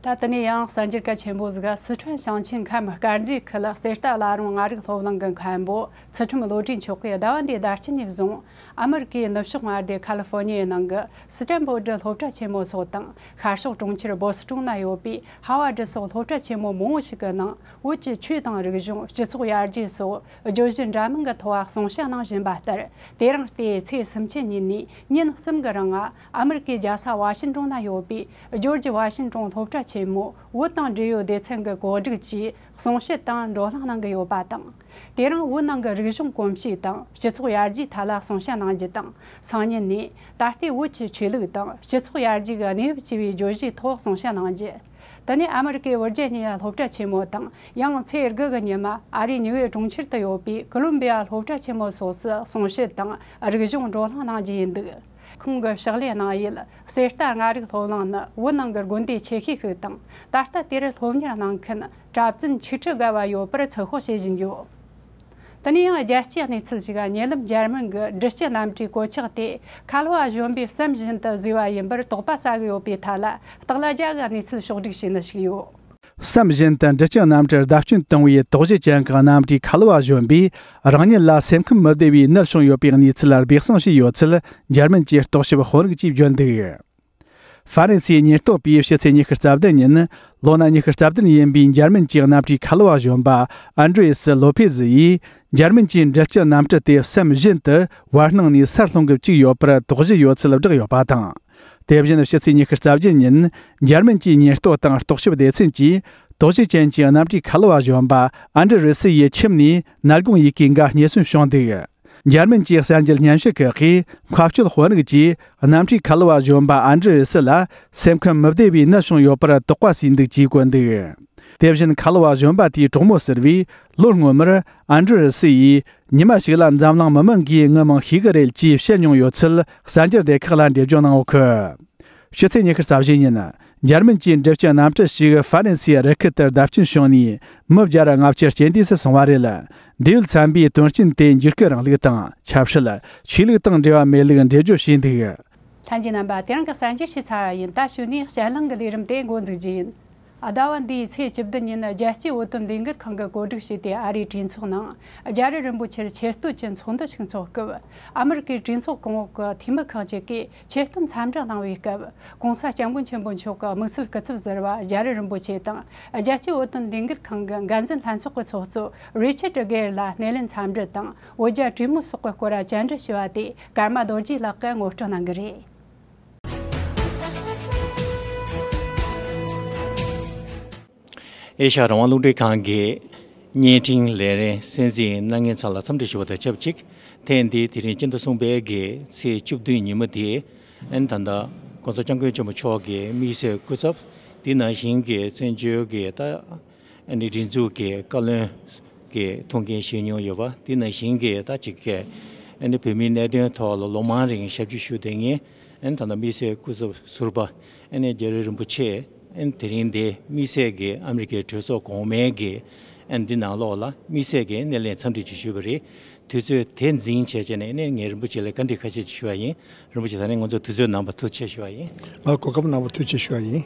ད་ལྟ་ནས་ཡང་གསར་འགྱུར་གལ་ཆེན་པོ་ཟིག། སི་ཁྲོན་ཞིང་ཆེན་ཁམས་དཀར་མཛེས་ཁུལ་གསེར་རྟ་བླ་རུང་མངའ་རིས་སློབ་གླིང་གི་མཁན་པོ་ཚུལ་ཁྲིམས་བློ་གྲོས་མཆོག་གིས་ཟླ་བ་འདིའི་ཟླ་དཀྱིལ་ནས་བཟུང་ཨ་མི་རི་ཀའི་ནུབ་ཕྱོགས་མངའ་སྡེ་ཁ་ལི་ཧྥོ་ནི་ཡའི་ནང་གི་སི་ཏན་ཕོར་ཌི་སློབ་གྲྭ་ཆེན་མོ་སོགས་དང་། ཤར་ཕྱོགས་གྲོང་ཁྱེར་བོ་སི་ཀྲོན་ན་ཡོད་པའི་ཧ་ཝར་ཌི་སོགས་སློབ་གྲྭ་ཆེན་མོ་མང་བོ་ཞིག་གི་ནང་བོད་ཀྱི་ཆོས་དང་རིག་གཞུང་། སྤྱི་ཚོགས་ཡར་རྒྱས་སོགས་བརྗོད་གཞི་འདྲ་མིན་གྱི་ཐོག་གསུང་བཤད་གནང་བཞིན་པ་ལྟར། དེ་རིང་སྟེ་ཚེས་སུམ་ཅུ་ཉིན་ནས་ཉིན་གསུམ་གྱི་རིང་ཨ་མི་རི་ཀའི་རྒྱལ་ས་ཝ་ཤིན་ཏོན་ན་ཡོད་པའི་ཇོར་ཇི་ཝ་ཤིན་ཏོན་སློབ་གྲྭ་ཆེན་མོ་བོད་དང་འབྲེལ་ཡོད་སྡེ་ཚན་གྱི་གོ་སྒྲིག་གིས་གསུང་བཤད་དང་བགྲོ་གླེང་གནང་གི་ཡོད་པ་དང་། དེ་རིང་བོད་ནང་གི་རིག་གཞུང་གོམས་གཤིས་དང་སྤྱི་ཚོགས་ཡར་རྒྱས་ཐད་ལ་གསུང་བཤད་གནང་རྒྱུ་དང་། སང་ཉིན་ནས་ད་ལྟའི་བོད་ཀྱི་ཆོས་ལུགས་དང་སྤྱི་ཚོགས་ཡར་རྒྱས་ཀྱི་གནས་བབ་ཅེས་པའི་བརྗོད་གཞིའི་ཐོག་གསུང་བཤད་གནང་རྒྱུ། དེ་ནས་ཨ་མི་རི་ཀའི་ཝིར་ཇི་ནི་ཡ་སློབ་གྲྭ་ཆེན་མོ་དང་། ཡང་ཚེས་དགུ་གི་ཉི་མ་ཨ་རིའི་ཉིའུ་ཡོག་གྲོང་ཁྱེར་དུ་ཡོད་པའི་ཀོ་ལོམ་བི་ཡ་སློབ་གྲྭ་ཆེན་མོ་སོགས་སུ་གསུང་བཤད་དང་རིག་གཞུང་བགྲོ་གླེང་གནང་རྒྱུ་ཡིན་འདུག། ཁོང་གི་ཕྱག་ལས་གནང་ཡུལ་གསེར་རྟ་མངའ་རིས་སློབ་གླིང་ནི་བོད་ནང་གི་དགོན་སྡེ་ཆེ་ཤོས་ཤིག་དང་། ད་ལྟ་དེར་སློབ་གཉེར་གནང་མཁན་གྲྭ་བཙུན་ཆིག་ཁྲི་བརྒལ་བ་ཡོད་པར་ཚོད་དཔག་བྱེད་བཞིན་ཡོད། དེ་ནས་ཡང་རྒྱལ་སྤྱིའི་གནས་ཚུལ་ཞིག། ཉེ་ལམ་འཇར་མན་གྱི་འབྲི་སྤྱི་རྣམ་གྲྭའི་གོད་ཆག་དེ་ཁ་ལོ་བ་གཞོན་པས་བསམ་བཞིན་དུ་བཟོས་པ་ཡིན་པར་དོགས་པ་ཟ་གི་ཡོད་པའི་ཐད་ལ་སྟག་ལྷ་རྒྱལ་གྱི་གནས་ཚུལ་ཕྱོགས་བསྒྲིགས་བྱས་ནས་ཞུགས་ཡོད། བསམ་བཞིན་དུ་འབྲི་སྤྱི་རྣམ་གྲྭར་བརྡབ་སྐྱོན་བཏང་བའི་དོགས་གཞི་ཅན་གྱི་རྣམ་གྲྭའི་ཁ་ལོ་བ་གཞོན་པས་རང་ཉིད་ལ་སེམས་ཁམས་མི་བདེ་བའི་ནད་བྱུང་ཡོད་པའི་གནས་ཚུལ་སྦས་གསང་བྱས་ཡོད་ཚུལ་འཇར་མན་གྱི་རྟོག་ཞིབ་དཔོན་རིགས་ཀྱིས་བརྗོད་འདུག། ཧྥ་རན་སིའི་ཉེན་རྟོག་པས་ཕྱི་ཚེས་ཉི་ཤུ་རྩ་བདུན་ཉིན། ལོ་ན་ཉི་ཤུ་རྩ་བདུན་ཡིན་པའི་འཇར་མན་གྱི་གནམ་གྲུའི་ཁ་ལོ་བ་གཞོན་པ་ཨན་ཌྲེ་ཡེ་སི་ལོ་ཕེ་ཛི་ཡིས། འཇར་མན་གྱི་འབྲི་སྤྱི་གནམ་གྲུ་དེ་བསམ་བཞིན་དུ་བར་སྣང་ནས་སར་ལྷུང་གི་བཅུག་ཡོད་པར་དོགས་གཞི་ཡོད་ཚུལ་བསྒྲགས་ཡོད་པ་དང་། དེ་བཞིན་ཕྱི་ཚེས་ཉི་ཤུ་རྩ་བརྒྱད་ཉིན། འཇར་མན་གྱི་ཉེན་རྟོག་དང་རྟོག་ཞིབ་སྡེ་ཚན་གྱིས། དོགས་གཞི་ཅན་གྱི་གནམ་གྲུའི་ཁ་ལོ་བ་གཞོན་པ་ཨན་ཌྲེ་ཡེ་སི་ཡི་ཁྱིམ་ནས་ནད་གོང་ཡི་གེ་འགའ་རྙེད་སོན་བྱུང་འདུག། འཇར་མན་གྱི་གསར་འགྱུར་སྙན་ཞུ་ཁག་གིས་མཁའ་སྤྱོད་དཔོན་རིགས་ཀྱིས་གནམ་གྲུའི་ཁ་ལོ་བ་གཞོན་པ་ཨན་ཌྲེ་ཡེ་སི་ལ་སེམས་ཁམས་མི་བདེ་བའི་ནད་བྱུང་ཡོད་པར་དོགས་པ་ཟིན་འདུག་ཅེས་བཀོད་འདུག། དེ་བཞིན་ཁ་ལོ་བ་གཞོན་པ་དེའི་གྲོགས་མོ་ཟུར་པས་ལོ་སྔོན་མར་ཨན་ཌྲེ་ཡེ་སི་ཡིས་ཉི་མ་ཞིག་ལ་འཛམ་གླིང་མི་མང་གིས་ངའི་མིང་ཤེས་ཀྱི་རེད་ཅེས་བཤད་མྱོང་ཡོད་ཚུལ་གསར་འགྱུར་སྡེ་ཁག་ལ་འགྲེལ་བརྗོད་གནང་ཡོད་ཁུལ། ཕྱི་ཚེས་ཉི་ཤུ་རྩ་བཞི་ཉིན། འཇར་མན་གྱི་འབྲི་སྤྱི་གནམ་གྲུ་ཞིག་ཧྥ་རན་སིའི་རི་ཁུལ་དུ་བརྡབ་སྐྱོན་བྱུང་ནས་མི་བརྒྱ་ར་ལྔ་བཅུ་རྐྱེན་འདས་སུ་སོང་བ་རེད། འབྲེལ་ཡོད་ཚན་པས་དོན་རྐྱེན་དེ་འཇིགས་སྐུལ་རིང་ལུགས་དང་ཆབ་སྲིད། ཆོས་ལུགས་དང་འབྲེལ་བ་མེད་ལུགས་འགྲེལ་བརྗོད་བྱས་འདུག། ལྷན་རྒྱས་རྣམ་པ། དེ་རིང་གི་གསར་འགྱུར་ཞིག་ཚར་བ་ཡིན། ད་གཞུག་ནས་ཞལ་ལྷང་གི་ལས་རིམ་དེ་འགོ་འཛུགས་རྒྱུ་ཡིན། ཟླ་བ་འདིའི་ཚེས་བཅུ་བདུན་ཉིན་རྒྱལ་སྤྱིའི་བོད་དོན་ལས་འགུལ་ཁང་གིས་གོ་སྒྲིག་བྱས་ཏེ། ཨ་རིའི་གྲོས་ཚོགས་ནང་རྒྱལ་རབས་རིན་པོ་ཆེར་ཆེ་བསྟོད་ཀྱི་ཚོགས་འདུ་ཞིག་འཚོགས་སྐབས། ཨ་མི་རི་ཀའི་གྲོས་ཚོགས་གོང་འོག་གི་འཐུས་མི་ཁག་ཅིག་གིས་ཆེ་བསྟོད་འཚམས་འདྲི་གནང་བའི་སྐབས། ྋགོང་ས་ྋསྐྱབས་མགོན་ཆེན་པོ་མཆོག་གི་དམིགས་བསལ་སྐུ་ཚབ་ཟུར་པ་རྒྱལ་རབས་རིན་པོ་ཆེ་དང་། རྒྱལ་སྤྱིའི་བོད་དོན་ལས་འགུལ་ཁང་གི་འགན་འཛིན་ལྷན་ཚོགས་ཀྱི་ཚོགས་གཙོ་རི་ཆར་ཌི་གེ་ཡར་ལ་སྣེ་ལེན་འཚམས་འདྲི་དང་། བོད་རྒྱ་གྲོས་མོལ་སོགས་ཀྱི་སྐོར་བཅར་འདྲི་ཞུས་པ་དེ་ཀརྨ་རྡོ་རྗེ་ལགས་ཀྱིས་ངོ་སྤྲོད་གནང་གི་རེད། ཨེ་ཤ་ཡ་རང་དབང་རླུང་འཕྲིན་ཁང་གི་བརྙན་འཕྲིན་ལས་རིམ་གསན་གཟིགས་གནང་མཁན་ཚང་ལ་འཚམས་འདྲི་ཞུ་བ་དང་ཆབས་ཅིག་ཐེངས་འདིའི་དེ་རིང་སྤྱི་ཟླ་གསུམ་པའི་གི་ཚེས་བཅུ་བདུན་ཉིན་མོ་དེ། ཨན་ད་ལྟ་༧གོང་ས་༧སྐྱབས་མགོན་ཆེན་པོ་མཆོག་གི་དམིགས་བསལ་སྐུ་ཚབ། དེ་ནང་བཞིན་གྱི་བཙན་བྱོལ་གྱི་ད་ཨ་ནི་སྒྲིག་འཛུགས་ཀྱི་བཀའ་བློན་གྱི་ཐུགས་འགན་བཞེས་མྱོང་ཡོད་པ། དེ་ནང་བཞིན་གྱི་ད་ཅིག་གི་ཨ་ནི་བོད་མིའི་གནད་དོན་ཐོག་ལ་ལོ་མང་རིང་ཞབས་ཕྱི་ཞུས་བསྡད་མཁན། ཨན་ད་ལྟ་དམིགས་བསལ་སྐུ་ཚབ་ཟུར་པ་ཨ་ནི་རྒྱལ་རབས་རིན་པོ་ཆེ་ཨན་དེ་རིང་འདི་དམིགས་བསལ་གྱི་ཨ་མི་རི་ཀའི་གྲོས་ཚོགས་གོང་མའི་གི་ཨན་འདི་ནང་ལོགས་ལ་དམིགས་བསལ་གྱི་སྣེ་ལེན་འཚམས་འདྲི་ཅིག་ཞུས་པ་རེད། དུས་ཚོད་དེ་འཛིན་བྱས་བྱས་ནས་ཨ་ནི་ངས་རིན་པོ་ཆེ་ལ་བཀའ་འདྲི་ཁ་ཤས་ཅིག་ཞུ་བ་ཡིན། རིན་པོ་ཆེ་ད་ནི་ང་ཚོ་དུས་ཚོད་གནང་བ་ཐུགས་རྗེ་ཆེ་ཞུ་བ་ཡིན། ང་གོ་སྐབས་གནང་བ་ཐུགས་རྗེ་ཆེ་ཞུ་བ་ཡིན།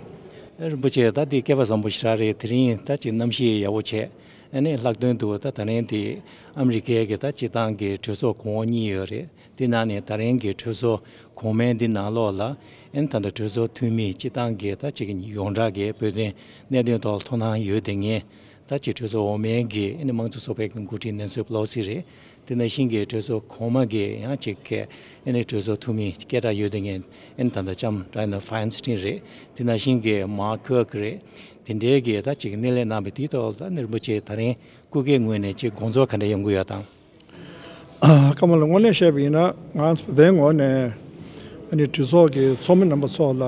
རིན་པོ་ཆེ་ད་འདི་སྐལ་བ་བཟང་པོ་ཞིག་རག་རེད། དེ་རིང་ད་ཅིག་གནམ་གཤིས་ཡག་པོ་བྱས། ཨ་ནི་ལྷག་དོན་དུ་ད་ད་རིང་དེ་ཨ་མི་རི་ཀའི་གི་ད་སྤྱི་བཏང་གི་གྲོས་ཚོགས་གོང་འོག་གཉིས་ཡོད་རེད། དེ་ནང་ནས་ད་རིང་གི་གྲོས་ཚོགས་གོང་མའི་འདི་ནང་ལོགས་ལ་ཨ་ནི་ད་ལྟ་གྲོས་ཚོགས་འཐུས་མི་སྤྱི་བཏང་གི་ད་ཅིག་ཡོངས་གྲགས་ཀྱི་བོད་དོན་གནད་དོན་ཐོག་ཐུགས་སྣང་ཡོད་བསྡད་མཁན། ད་ཅིག་གྲོས་ཚོགས་འོག་མའི་གི་ཨ་ནི་དམངས་གཙོ་ཚོགས་པའི་གི་འགོ་ཁྲིད་ནེན་སི་པེ་ལོ་སི་རེད། དེ་ནང་བཞིན་གྱི་གྲོས་ཚོགས་གོང་མ་གི་ཡང་ཅིག་གི་ཨ་ནི་གྲོས་ཚོགས་འཐུས་མི་སྐད་གྲགས་ཡོད་བསྡད་མཁན་ཨ་ནི་ད་ལྟ་ལྕམ་ཌའེ་ན་ཧྥ་ཡིན་སི་ཊིན་རེད། དེ་ནང་བཞིན་གྱི་མཱ་ཁོ་ཁི་རེད། དེ་འདྲའི་གི་ད་ཅིག་སྣེ་ལེན་གནང་བའི་དེའི་ཐོག་ལ་ད་ནི་རིན་པོ་ཆེ་ད་རིང་སྐུ་སྒེར་ངོས་ནས་ཅིག་དགོངས་ཚུལ་ག་འདྲ་ཡོང་གི་ཡོད་དང་། ཀརྨ་ལགས། དངོས་གནས་བཤད་པ་ཡིན་ན་ང་ཚོ་བོད་པའི་ངོས་ནས་ཨ་ནི་གྲོས་ཚོགས་ཀྱི་ཚོགས་མི་རྣམ་པ་ཚོ་ལ་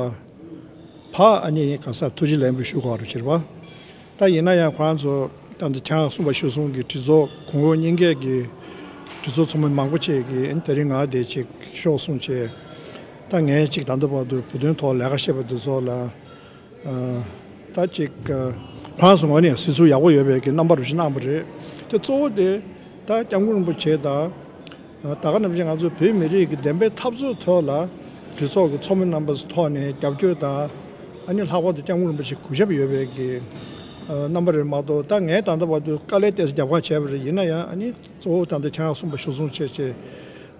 ཕར་ཨ་ནི་གང་ཟག་ཐུགས་རྗེ་ལེགས་འབུལ་ཞུ་དགོས་རེད་ཕྱིར་བ། ད་ཡིན་ན་ཡང་ཁོ་རང་ཚོ་ད་ལྟ་ཁྱེད་རང་གསུངས་པ་ཞུ་སོང་གི་གྲོས་ཚོགས་གོང་འོག་གཉིས་ཀའི་གི་གྲོས་ཚོགས་ཚོགས་མི་མང་པོ་ཅིག་གིས་ཨ་ནི་དེ་རིང་ང་དེ་ཅིག་ཤོག་གསུངས་བྱས། ད་ངས་ཅིག་ད་ལྟ་བར་དུ་བོད་དོན་ཐོག་ལས་ཀ་བྱས་པ་དེ་ཚོ་ལ། ཨ། ད་ཅིག་ཨ། ཁོ་རང་ཚོ་ངོས་ནས་གཟིགས་ཚུལ་ཡག་པོ་ཡོད་པའི་གི་རྣམ་པ་རུ་ཞིག་གནང་བ་རེད། དེ་གཙོ་བོ་དེ་ད་སྐྱབས་མགོན་རིན་པོ་ཆེ་དང་། ཨ། ད་ག་ནང་བཞིན་ང་ཚོ་བོད་མི་རིགས་ཀྱི་བདེན་པའི་འཐབ་རྩོད་ཐོག་ལ་གྲོས་ཚོགས་ཀྱི་ཚོགས་མི་རྣམ་པ་ཚོའི་ཐོག་ནས་རྒྱབ་སྐྱོར་དང་། ཨ་ནི་ལྷག་པར་དུ་སྐྱབས་མགོན་རིན་པོ་ཆེ་གུས་ཞབས་ཡོད་པའི་གི་ཨ། རྣམ་པ་རེད་མ་གཏོགས། ད་ངས་ད་ལྟ་བར་དུ་དཀའ་ལས་ཏོག་ཙམ་རྒྱབ་ཁ་བྱས་པ་རེད། ཡིན་ན་ཡང་ཨ་ནི་གཙོ་བོ་ད་ལྟ་ཁྱེད་རང་གསུངས་པ་ཞུ་སོང་བྱས་བྱས།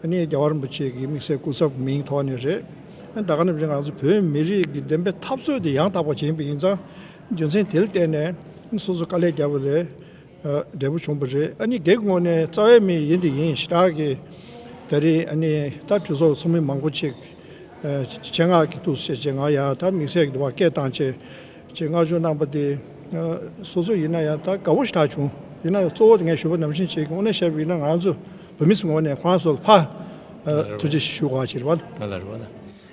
ཨ་ནི་རྒྱལ་བ་རིན་པོ་ཆེ་གི་དམིགས་བསལ་སྐུ་ཚབ་མིང་ཐོག་ནས་རེད། ཨ་ནི་ད་ག་ནང་བཞིན་ང་ཚོ་བོད་མི་རིགས་ཀྱི་བདེན་པའི་འཐབ་རྩོད་དེ་ཡང་དག་པ་བྱེད་ཡིན་པ་ཡིན་ཙང་། རྒྱུ་མཚན་དེ་ལ་བརྟེན་ནས་སོ་སོ་དཀའ་ལས་བརྒྱབ་པ་ལས་ཨ། འབྲས་བུ་བྱུང་བ་རེད། ཨ་ནི་སྒེར་གྱི་ངོས་ནས་རྩ་བའི་མི་ཡིན་དེ་ཡིན། ཞེ་དྲག་གི་ད་རེས་ཨ་ནི་ད་གྲོས་ཚོགས་ཚོགས་མི་མང་པོ་ཅིག་ཨ། ཆེད་མངགས་ཀྱི་འདུག་ཟེར་བྱས་ང་ཡང་ད་དམིགས་བསལ་གྱི་འདུག་བ་སྐད་བཏང་བྱས་ཅིག་མངགས་བཅོལ་གནང་པ་དེ་ཨ། སོ་སོ་ཡིན་ན་ཡང་ད་དགའ་བོ་ཞེ་དྲག་བྱུང་། ཡིན་ན་ཡང་གཙོ་བོ་དེ་ངས་ཞུས་པ་ནང་བཞིན་བྱས་ཀྱི་དངོས་གནས་བཤད་པ་ཡིན་ན་ང་ཚོ་བོད་མི་ཚོའི་ངོས་ནས་ཁོ་རང་ཚོ་ལ་ཕར་ཨ། ཐུགས་རྗེ་ཆེ་ཞུ་དགོས་པ་ཅིག་རེད་བ། ལ་ལ་རེད་བ་ལ།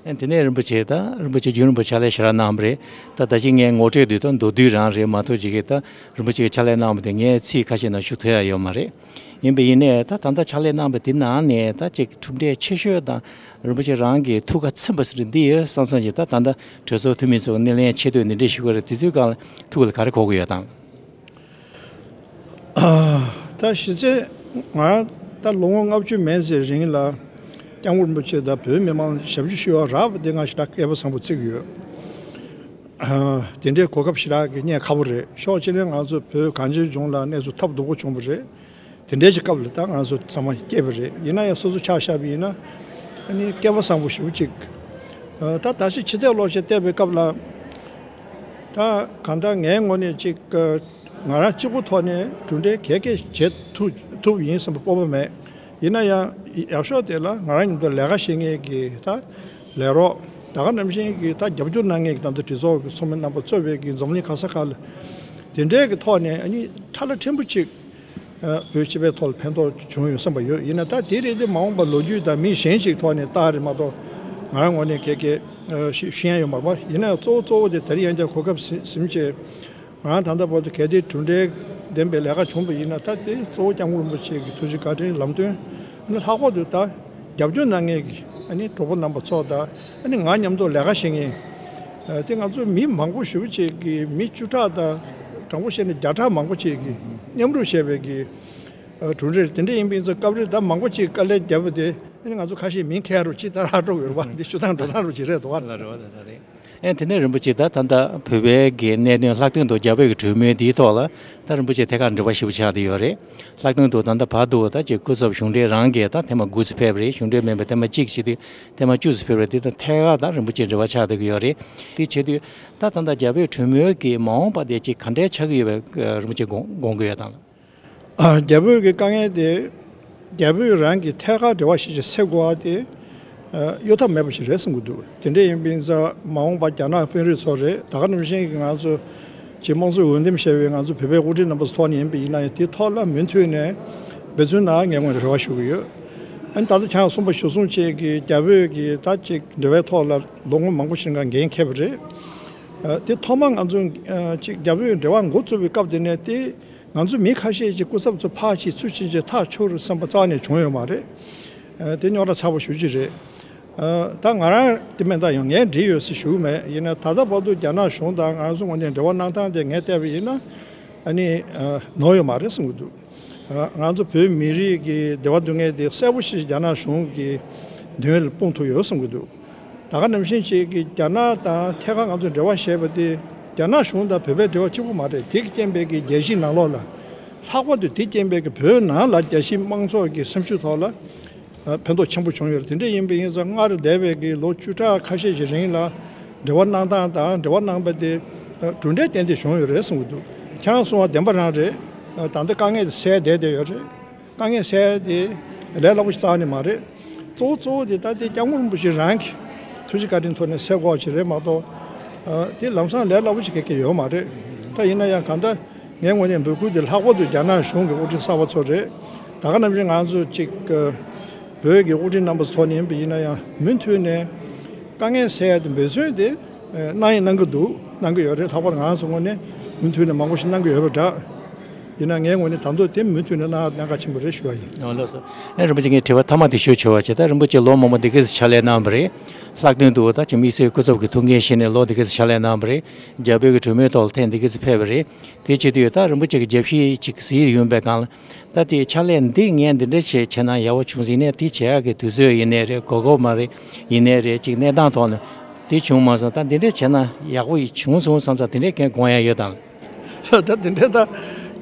ཨ་དེ་ནས་རིན་པོ་ཆེ་དང་རིན་པོ་ཆེ་རྒྱུན་རིང་པོ་ཕྱག་ལས་ཞེ་དྲག་གནང་བ་རེད། ད་ད་ཅི་ངས་ངོ་སྤྲོད་དུས་ད་མདོར་བསྡུས་རང་རེད་མ་གཏོགས་ཅིག་གིས་ད་རིན་པོ་ཆེ་གི་ཕྱག་ལས་གནང་བ་དེ་ངས་ཚིག་ཁ་ཤས་ནང་ཞུ་ཐུབ་ཡ་ཡོད་མ་རེད། ཡིན་པ་ཡིན་ནའི་ད་ད་ལྟ་ཕྱག་ལས་གནང་བ་དེ་ནང་ནས་ད་ཅིག་གྲུབ་འབྲས་ཆེ་ཤོས་དང་རིན་པོ་ཆེ་རང་གི་ཐུགས་ཁ་ཚིམ་པ་ཟེར་འདི་ཡོད་བསམ་བསམ་ཅིག་ད་ད་ལྟ་གྲོས་ཚོགས་འཐུས་མི་ཚོ་སྣེ་ལེན་ཆེད་དུ་འདི་འདྲས་ཞུ་དགོས་རེད། དེ་དུས་སྒང་ལ་ཐུགས་ལ་ག་རེ་འཁོར་གི་ཡོད་དང་། ད་གཞི་རྩའི་ང་རང་ད་ལོ་ངོ་ལྔ་བཅུ་མན་ཙམ་རིང་ལ་སྐྱབས་མགོན་རིན་པོ་ཆེ་དང་བོད་མི་མང་ལ་ཞབས་ཞུ་ཞུ་བ་རག་པ་དེ་ང་ཞེ་དྲག་སྐལ་པ་བཟང་པོ་བརྩི་གི་ཡོད། དེ་འདྲའི་གོ་སྐབས་ཞེ་དྲག་གི་རྙེད་ཁག་པོ་རེད། ཕྱོགས་གཅིག་ནས་ང་ཚོ་བོད་གངས་ཅན་ལྗོངས་ལ་གནས་ཚུལ་ཐབས་སྡུག་པོ་བྱུང་བ་རེད། དེ་འདྲའི་ཅིག་སྐབས་ལ་ད་ང་ཚོ་ཚང་མ་སྐྱེས་པ་རེད། ཡིན་ན་ཡང་སོ་སོ་ཆ་བཞག་པ་ཡིན་ན་ཨ་ནི་སྐལ་པ་བཟང་པོ་ཞེ་པོ་ཅིག་ད་ད་ཅི་ཕྱི་བལྟས་ལོག་བལྟས་བལྟས་པའི་སྐབས་ལ་ད་གང་ལྟར་ངའི་ངོས་ནས་ཅིག་ང་རང་གཅིག་པུ་ཐོག་ནས་གྲུབ་འབྲས་ག་གེ་བྱེད་ཐུབ་ཐུབ་ཡིན་བསམ་པའི་སྤོབས་པ་མེད། ཡིན་ན་ཡང་ཡག་ཤོས་དེ་ལ་ང་རང་མཉམ་དུ་ལས་ཀ་བྱེད་མཁན་གྱི་ད་ལས་རོགས་ད་ག་ནང་བཞིན་གྱི་ད་རྒྱབ་སྐྱོར་གནང་མཁན་གྱི་ད་ལྟ་གྲོས་ཚོགས་ཀྱི་ཚོགས་མི་རྣམ་པ་གཙོས་པའི་གི་འཛམ་གླིང་ག་ས་ག་ལ་དེ་འདྲའི་གི་ཐོག་ནས་ཨ་ནི་ཁྲ་ལ་ཕྲན་བུ་ཅིག་བོད་སྤྱི་པའི་ཐོག་ལ་ཕན་ཐོགས་བྱུང་ཡོད་བསམ་པ་ཡོད། ཡིན་ན་ད་དེ་རེད་དེ་མ་འོངས་པ་ལོ་རྒྱུས་དང་མི་གཞན་ཞིག་ཐོག་ནས་བལྟ་རེད་མ་གཏོགས་ང་རང་ངོས་ནས་ག་གེ་ཞུ་ཡ་ཡོད་མ་རེད་པ། ཡིན་ན་ཡང་གཙོ་བོ་གཙོ་བོ་དེ་དེ་རིང་ཡང་བསྐྱར་གོ་སྐབས་ཟིན་ཟིན་བྱས། ང་རང་ད་ལྟ་བར་དུ་གལ་ཏེ་གྲུབ་འབྲས་ལྡན་པའི་ལས་ཀ་བྱུང་བ་ཡིན་ན་ད་དེ་གཙོ་བོ་སྐྱབས་མགོན་རིན་པོ་ཆེ་གི་ཐུགས་རྗེ་བཀའ་དྲིན་ལམ་སྟོན། ཨ་ནི་ལྷག་པར་དུ་ད་རྒྱབ་སྐྱོར་གནང་མཁན་གྱི་ཨ་ནི་གྲོགས་པོ་རྣམ་པ་ཚོ་དང་ཨ་ནི་ང་མཉམ་དུ་ལས་ཀ་བྱེད་མཁན་དེ་ང་ཚོ་མི་མང་པོ་ཞེ་པོ་ཅིག་གིས་མི་བཅུ་ཕྲག་དང་དྲང་པོ་བཤད་ན་བརྒྱ་ཕྲག་མང་པོ་ཅིག་གིས་མཉམ་རུབ་བྱས་པའི་གི་གྲུབ་འབྲས་དེ་འདྲ་ཡིན་པ་ཡིན་ཙང་སྐབས་རེ་ད་མང་པོ་ཅིག་དཀའ་ལས་བརྒྱབ་པ་དེ་ཨ་ནི་ང་ཚོ་ཁ་ཤས་མིང་ཁྱེར་རོགས་ཅིག་ད་ར་འགྲོ་ཡོད་རེད་པ། འདི་ཞུ་སྟངས་འགྲོ་སྟངས་རོགས་ཅིག་རེད་འདུག་བ། ལ་རེད་བ། ལ་རེད། ཨེ་དེ་ནས་རིན་པོ་ཆེ་ད་ད་ལྟ་བོད་པའི་གི་གནད་དོན་ལྷག་དོན་དུ་རྒྱ་བོད་ཀྱི་གྲོས་མོལ་འདིའི་ཐོག་ལ་ད་རིན་པོ་ཆེ་ཐད་ཀར་འབྲེལ་བ་ཞེ་པོ་ཆགས་བསྡད་ཡོད་རེད། ལྷག་དོན་དུ་ད་ལྟ་བར་དུ་ད་ཅིག་སྐུ་ཚབ་གཞུང་འབྲེལ་རང་གིས་ད་ཐེངས་མ་དགུ་ཙམ་ཕེབས་རེད། གཞུང་འབྲེལ་མིན་པའི་ཐེངས་མ་གཅིག་བྱེད་དུས་ཐེངས་མ་བཅུ་ཙམ་ཕེབས་རེད། དེ་ད་ཐད་ཀར་ད་རིན་པོ་ཆེ་འབྲེལ་བ་ཆགས་བསྡད་ཀྱི་ཡོད་རེད། དེ་བྱེད་དུས་ད་ད་ལྟ་རྒྱ་བོད་གྲོས་མོལ་གྱི་མ་འོངས་པ་དེ་ཅིག་ག་འདྲའི་ཆགས་ཀྱི་ཡོད་པའི་རིན་པོ་ཆེ་དགོངས་དགོངས་ཀྱི་ཡོད་དང་། ཨ། རྒྱ་བོད་ཀྱི་དཀའ་ངལ་དེ་རྒྱ་བོད་རང་གིས་ཐད་ཀར་འབྲེལ་བ་ཞིག་ཅིག་སེལ་དགོས་པ་དེ་ཨ། གཡོལ་ཐབས་མེད་པ་ཞིག་རེད་བསམ་གྱི་འདུག་དེ་འདྲ་ཡིན་པ་ཡིན་ཙང་མ་འོངས་པ་རྒྱ་ནག་དཔོན་རིགས་ཚོ་རེད། ད་ག་ནང་བཞིན་གྱི་ང་ཚོ་ཅིག་དམངས་གཙོའི་འོས་འདེམས་བྱས་པའི་ང་ཚོ་བོད་པའི་དབུ་ཁྲིད་རྣམ་པ་ཚོ་ཐོག་ནས་ཡིན་པ་ཡིན་ན་ཡང་དེའི་ཐོག་ལ་མུ་མཐུད་ནས་འབད་བརྩོན་གནང་ངས་ངོས་ནས་རེ་བ་ཞུ་གི་ཡོད། ཨ་ནི་ད་ལྟ་ཁྱེད་རང་གསུངས་པ་གཞིར་བཟུང་བྱས་ཀྱི་རྒྱ་བོད་ཀྱི་ད་ཅིག་འབྲེལ་བའི་ཐོག་ལ་ལོ་ངོ་མང་པོ་ཞིག་འགན་འཁྱེར་བ་རེད། ཨ། དེ་ཐོག་མ་ང་ཚོ་ཨ། ཅིག་རྒྱ་བོད་འབྲེལ་བ་འགོ་བཙུགས་པའི་སྐབས་དེ་ནས་དེ། ང་ཚོ་མི་ཁ་ཤས་ཀྱིས་སྐུ་ཚབ་ཚོ་ཕར་ཕྱིན་ཚུར་ཕྱིན་བྱས་ཐག་ཆོད་རེད་བསམ་པ་རྩ་བ་ནས་བྱུང་ཡོད་མ་རེད། ཨ། དེ་རྙོག་དྲ་ཚ་པོ་ཞེ་པོ་ཅིག་རེད། ཨ། ད་ང་རང་དེ་མིན་ད་ཡང་ངས་འགྲིག་ཡོད་ཟེར་ཞུ་གི་མེད། ཡིན་ན་ད་ལྟ་བར་དུ་རྒྱ་ནག་གཞུང་དང་ང་ཚོ་ངོས་ནས་འབྲེལ་བ་གནང་སྟངས་དེ་ངས་བལྟས་པ་ཡིན་ན་ཨ་ནི་ཨ། ནོར་ཡོད་མ་རེད་བསམ་གྱི་འདུག་ཨ། ང་ཚོ་བོད་མི་རིགས་ཀྱི་བདེ་བ་སྡུག་བསྔལ་དེ་གསལ་པོ་ཞིག་རྒྱ་ནག་གཞུང་གི་མདུན་ལ་སྤུངས་ཐུབ་ཡོད་བསམ་གྱི་འདུག་ད་ག་ནང་བཞིན་ཅིག་གི་རྒྱ་ནག་དང་ཐད་ཀར་ང་ཚོས་འབྲེལ་བ་བྱས་པ་དེ་རྒྱ་ནག་གཞུང་དང་བོད་པའི་འབྲེལ་བ་གཅིག་པུ་མ་རེད། དེ་གི་རྐྱེན་པས་ཀྱི་རྒྱལ་སྤྱིའི་ནང་ལོགས་ལ་ལྷག་པར་དུ་དེ་རྐྱེན་པས་ཀྱི་བོད་ནང་ལ་རྒྱལ་སྤྱིའི་དམངས་ཚོགས་ཀྱི་སེམས་ཤུགས་ཐོག་ལ་ཨ། ཕན་ཐོགས་ཆེན་པོ་བྱུང་ཡོད་རེད། དེ་འདྲ་ཡིན་པ་ཡིན་ཙང་སྔར་འདས་པའི་གི་ལོ་བཅུ་ཕྲག་ཁ་ཤས་ཤིག་རིང་ལ་འབྲེལ་བ་གནང་སྟངས་དང་འབྲེལ་བ་གནང་པ་དེ་ཨ། གྲུབ་འབྲས་ཏན་ཏན་བྱུང་ཡོད་རེད་གསུང་གི་འདུག་ཁྱེད་རང་གསུང་བ་བདེན་པ་རང་རེད། ཨ། ད་ལྟ་དཀའ་ངལ་དེ་སེལ་བསྡད་བསྡད་ཡོད་རེད། དཀའ་ངལ་སེལ་ཡ་དེ་ལས་སླ་པོ་ཞིག་རྩ་བ་ནས་མ་རེད། གཙོ་བོ་གཙོ་བོ་དེ་ད་ལྟའི་སྐྱབས་མགོན་རིན་པོ་ཆེ་རང་གི་ཐུགས་རྗེ་བཀའ་དྲིན་ཐོག་ནས་སེལ་དགོས་ཅིག་རེད་མ་གཏོགས། ཨ། དེ་ལམ་སང་ལས་སླ་པོ་ཞིག་ག་གེ་ཡོད་མ་རེད། ད་ཡིན་ན་ཡང་གང་ལྟར་ངའི་ངོས་ནས་འབོད་སྐུལ་དེ་ལྷག་པར་དུ་རྒྱ་ནག་གཞུང་གི་དབུ་ཁྲིད་གསར་པ་ཚོ་རེད། ད་ག་ནང་བཞིན་ང་ཚོ་གཅིག་ཨ། བོད་ཀྱི་དབུ་ཁྲིད་རྣམ་པ་ཚོ་ནས་ཡིན་པ་ཡིན་ན་ཡང་མུ་མཐུད་ནས་དཀའ་ངལ་སེལ་ཡ་དེ་འབད་བརྩོན་དེ་གནང་ཡིན་གནང་གི་འདུག་གནང་གི་ཡོད་རེད། ལྷག་པར་ང་ཚོ་ངོས་ནས་མུ་མཐུད་ནས་མང་པོ་ཞིག་གནང་གི་ཡོད་པ་འདྲ། ཡིན་ན་ངའི་ངོས་ནས་ད་དུང་དེ་མུ་མཐུད་ནས་གནང་གནད་འགག་ཆེན་པོ་རེད་ཞུ་བ་ཡིན། ཨ། ལགས་སོ། ཨེ་རིན་པོ་ཆེ་ངས་དྲི་བ་མཐའ་མ་དེ་ཞུ་ཆོག་པ་བྱས། ད་རིན་པོ་ཆེ་ལོ་མང་པོ་འདི་ག་ཙམ་ཕྱག་ལས་གནང་བ་རེད། ལྷག་དོན་དུ་ད་ཅིག་དམིགས་བསལ་སྐུ་ཚབ་ཀྱི་ཐུགས་འགན་བཞེས་ནས་ལོ་འདི་ག་ཙམ་ཕྱག་ལས་གནང་བ་རེད། རྒྱ་བོད་ཀྱི་གྲོས་མོལ་ཐོག་ལ་ཐེངས་འདི་ག་ཙམ་ཕེབས་པ་རེད། དེ་བྱེད་དུས་ད་རིན་པོ་ཆེ་གི་རྒྱབ་བཤིག་ཅིག་གཟིགས་ཡོང་པའི་སྒང་ལ། ད་དེ་ཕྱག་ལས་འདི་ངས་འདི་འདྲ་བྱས་བྱས་ན་ཡག་པོ་བྱུང་ཟིན་ནས་དེ་བྱེད་ཡག་གི་དུས་ཚོད་ཡིན་ནའི་རེད། གོ་སྐབས་མ་རེད་ཡིན་ནའི་རེད། ཅིག་གནས་སྟངས་ཐོག་ནས་དེ་བྱུང་མ་སོང་། ད་འདི་འདྲ་བྱས་ན་ཡག་པོ་ཡི་བྱུང་སོང་བསམ་ས་དེ་འདྲའི་གན་དགོངས་ཡག་ཡོད་དམ། ད་དེ་འདྲ་ད་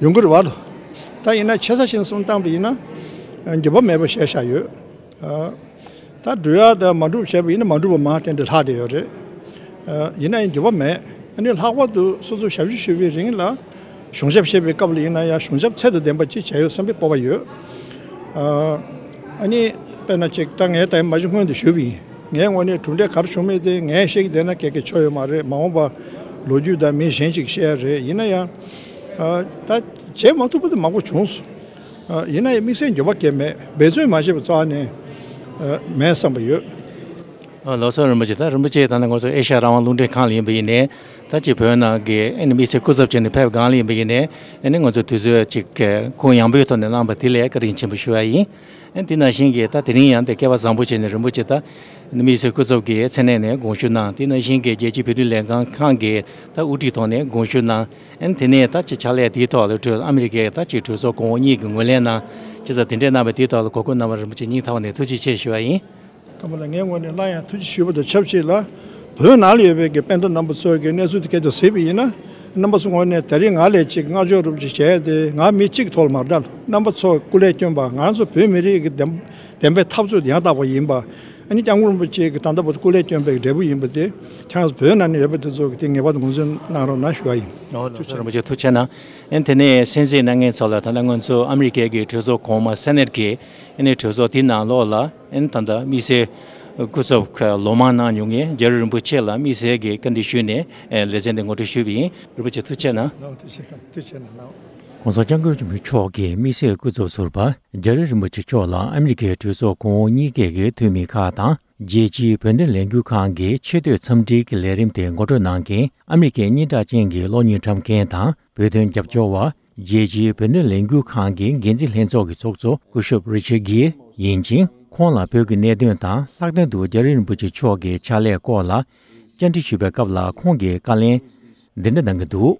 ཡོང་གི་རེད་བ་ལོ། ད་ཡིན་ན་ཆེ་ས་ཞིག་གསུམ་བཏང་པ་ཡིན་ན་འགྱོད་པ་མེད་པ་བཤད་བཞག་ཡོད། ད་འགྲུབ་ཡག་དང་མ་འགྲུབ་བྱས་པ་ཡིན་ན་མ་འགྲུབ་པ་མང་ཏན་ཏན་ལྷག་བསྡད་ཡོད་རེད། ཡིན་ན་ཡང་འགྱོད་པ་མེད། ཨ་ནི་ལྷག་པར་དུ་སོ་སོ་ཞབས་ཞུ་ཞུ་བའི་རིང་ལ་གཞུང་ཞབས་བྱེད་པའི་སྐབས་ལ་ཡིན་ན་ཡང་གཞུང་ཞབས་ཚད་དང་ལྡན་པ་ཅིག་བྱས་ཡོད་བསམ་པའི་སྤོབས་པ་ཡོད། ཨ་ནི་དཔེར་ན་ཅིག་ད་ངས་ད་མ་གཞི་སྔོན་དུ་ཞུས་པ་ཡིན། ངའི་ངོས་ནས་གྲུབ་འབྲས་ག་རེ་བྱུང་མེད་དེ་ངས་བཤད་ཀྱི་བསྡད་ན་གལ་གལ་ཆོ་ཡོད་མ་རེད། མ་འོངས་པ་ལོ་རྒྱུས་དང་མི་གཞན་ཅིག་བཤད་ཡ་རེད། ཡིན་ན་ཡང་ད་བྱེད་མ་ཐུབ་པ་དེ་མང་པོ་བྱུང་སོང་། ཡིན་ན་ཡང་དམིགས་བསལ་འགྱོད་པ་གང་ཡང་མེད། འབད་བརྩོན་མ་བྱས་པ་རྩ་བ་ནས་མེད་བསམ་པ་ཡོད། ལགས་སོ། རིན་པོ་ཆེ། ད་རིན་པོ་ཆེ་ད་ནི་ང་ཚོ་ཨེ་ཤ་ཡ་རང་དབང་རླུང་འཕྲིན་ཁང་ལ་ཡིན་པ་ཡིན་ནའི་ད་ཅིག་བོད་ནང་གི་ཨ་ནི་དམིགས་བསལ་སྐུ་ཚབ་བྱས་ནས་ཕེབས་སྒང་ལ་ཡིན་པ་ཡིན་ནའི་ཨ་ནི་ང་ཚོ་དུས་ཚོད་ཅིག་ཁོང་ཡངས་པོའི་ཐོག་ནས་གནང་པ་དེ་ལ་བཀའ་དྲིན་ཆེན་པོ་ཞུ་བ་ཡིན། ཨ་ནི་དེ་ནང་བཞིན་གྱི་ད་དེ་རིང་ཡང་དེ་སྐལ་བ་བཟང་པོ་བྱས་ནས་རིན་པོ་ཆེ་ད་དམིགས་བསལ་སྐུ་ཚབ་ཀྱི་མཚན་གནས་ནས་དགོངས་ཞུ་གནང་། དེ་ནང་བཞིན་གྱི་རྒྱལ་སྤྱིའི་བོད་དོན་ལས་འགུལ་ཁང་གི་ད་དབུ་ཁྲིད་ཐོག་ནས་དགོངས་ཞུ་གནང་། ཨ་ནི་དེ་ནས་ད་ཅིག་ཕྱག་ལས་དེའི་ཐོག་ལ་གྲོས་ཨ་མི་རི་ཀའི་ད་ཅིག་གྲོས་ཚོགས་གོང་འོག་གཉིས་ཀྱིས་ངོས་ལེན་གནང་། ཅི་ཙམ་དེ་འདྲའི་གནང་བ་དེའི་ཐོག་ལ་གོ་སྐབས་གནང་བར་རིན་པོ་ཆེ་སྙིང་ཐག་པ་ནས་ཐུགས་རྗེ་ཆེ་ཞུ་བ་ཡིན། ཀརྨ་ལགས་ངའི་ངོས་ནས་སླར་ཡང་ཐུགས་རྗེ་ཞུས་པ་དང་ཆབས་ཅིག་ལ། བོད་ནང་ལ་ཡོད་པའི་གི་སྤུན་ཟླ་རྣམ་པ་ཚོ་གི་གནས་ཚུལ་དེ་སྐད་ཆ་གཟིགས་པ་ཡིན་ན། རྣམ་པ་ཚོ་ངོས་ནས་ད་རེས་ང་ལ་ཅིག་བསྔགས་བརྗོད་རུབ་ཅིག་བྱས་ཏེ་ང་མི་གཅིག་གི་ཐོག་ལ་མ་རེད་ད། རྣམ་པ་ཚོ་སྐུ་ལས་བསྐྱོན་པ་ང་རང་ཚོ་བོད་མི་རིགས་ཀྱི་བདེན་བདེན་པའི་འཐབ་རྩོད་དེ་ཡང་དག་པ་ཡིན་པ། ཨ་ནི་སྐྱབས་མགོན་རིན་པོ་ཆེ་གི་ད་ལྟ་བར་དུ་སྐུ་ལས་བསྐྱོན་པའི་འབྲས་བུ་ཡིན་པ་དེ་ཁྱེད་རང་ཚོ་བོད་ནང་ནས་ཡོད་པ་དེ་ཚོ་གི་དེ་ངེས་པར་དུ་ངོས་འཛིན་གནང་རོགས་གནང་ཞུ་བ་ཡིན། ཨོ་ལགས་སོ། རིན་པོ་ཆེ་ཐུགས་རྗེ་གནང་། ཨ་ནི་དེ་ནས་གསན་གཟིགས་གནང་མཁན་ཚོ་ལ་ད་ལྟ་ང་ཚོ་ཨ་མི་རི་ཀའི་གི་གྲོས་ཚོགས་གོང་མ་སེ་ནེ་ཊི་གི་ཨ་ནི་གྲོས་ཚོགས་དེའི་ནང་ལོགས་ལ་ཨ་ནི་ད་ལྟ་དམིགས་བསལ་སྐུ་ཚབ་ལོ་མང་གནང་མྱོང་མཁན་རྒྱ་རི་རིན་པོ་ཆེ་ལ་དམིགས་བསལ་གྱི་བཀའ་འདྲི་ཞུས་ནས་ལེ་ཚན་འདི་ངོ་སྤྲོད་ཞུས་པ་ཡིན། རིན་པོ་ཆེ་ཐུགས་རྗེ་གནང་། ལགས་ཐུགས་རྗེ་གནང་། ཐུགས་རྗེ་གནང་། ༸གོང་ས་༸སྐྱབས་མགོན་ཆེན་པོ་མཆོག་གིས་དམིགས་བསལ་སྐུ་ཚབ་ཟུར་པ་རྒྱ་རི་རིན་པོ་ཆེ་མཆོག་ལ་ཨ་མི་རི་ཀའི་གྲོས་ཚོགས་གོང་འོག་གཉིས་ཀའི་གི་འཐུས་མི་ཁག་དང་རྒྱལ་སྤྱིའི་བོད་དོན་ལས་འགུལ་ཁང་གི་ཆེས་མཐོའི་འཚམས་འདྲིའི་གི་ལས་རིམ་དེ་ངོ་སྤྲོད་གནང་མཁན་ཨ་མི་རི་ཀའི་སྙན་གྲགས་ཅན་གྱི་གློག་བརྙན་བཀྲམ་མཁན་དང་བོད་དོན་རྒྱབ་སྐྱོར་བ། རྒྱལ་སྤྱིའི་བོད་དོན་ལས་འགུལ་ཁང་གི་འགན་འཛིན་ལྷན་ཚོགས་ཀྱི་ཚོགས་གཙོ་སྐུ་ཞབས་རི་ཆར་གྷིར་ཡིན་ཅིང་། ཁོང་ལ་བོད་ཀྱི་གནད་དོན་དང་ལྷག་དོན་དུ་རྒྱ་རི་རིན་པོ་ཆེ་མཆོག་གི་ཕྱག་ལས་སྐོར་ལ་བཅར་འདྲི་ཞུས་པའི་སྐབས་ལ་ཁོང་གིས་བཀའ་ལན་འདི་འདྲ་གནང་གི་འདུག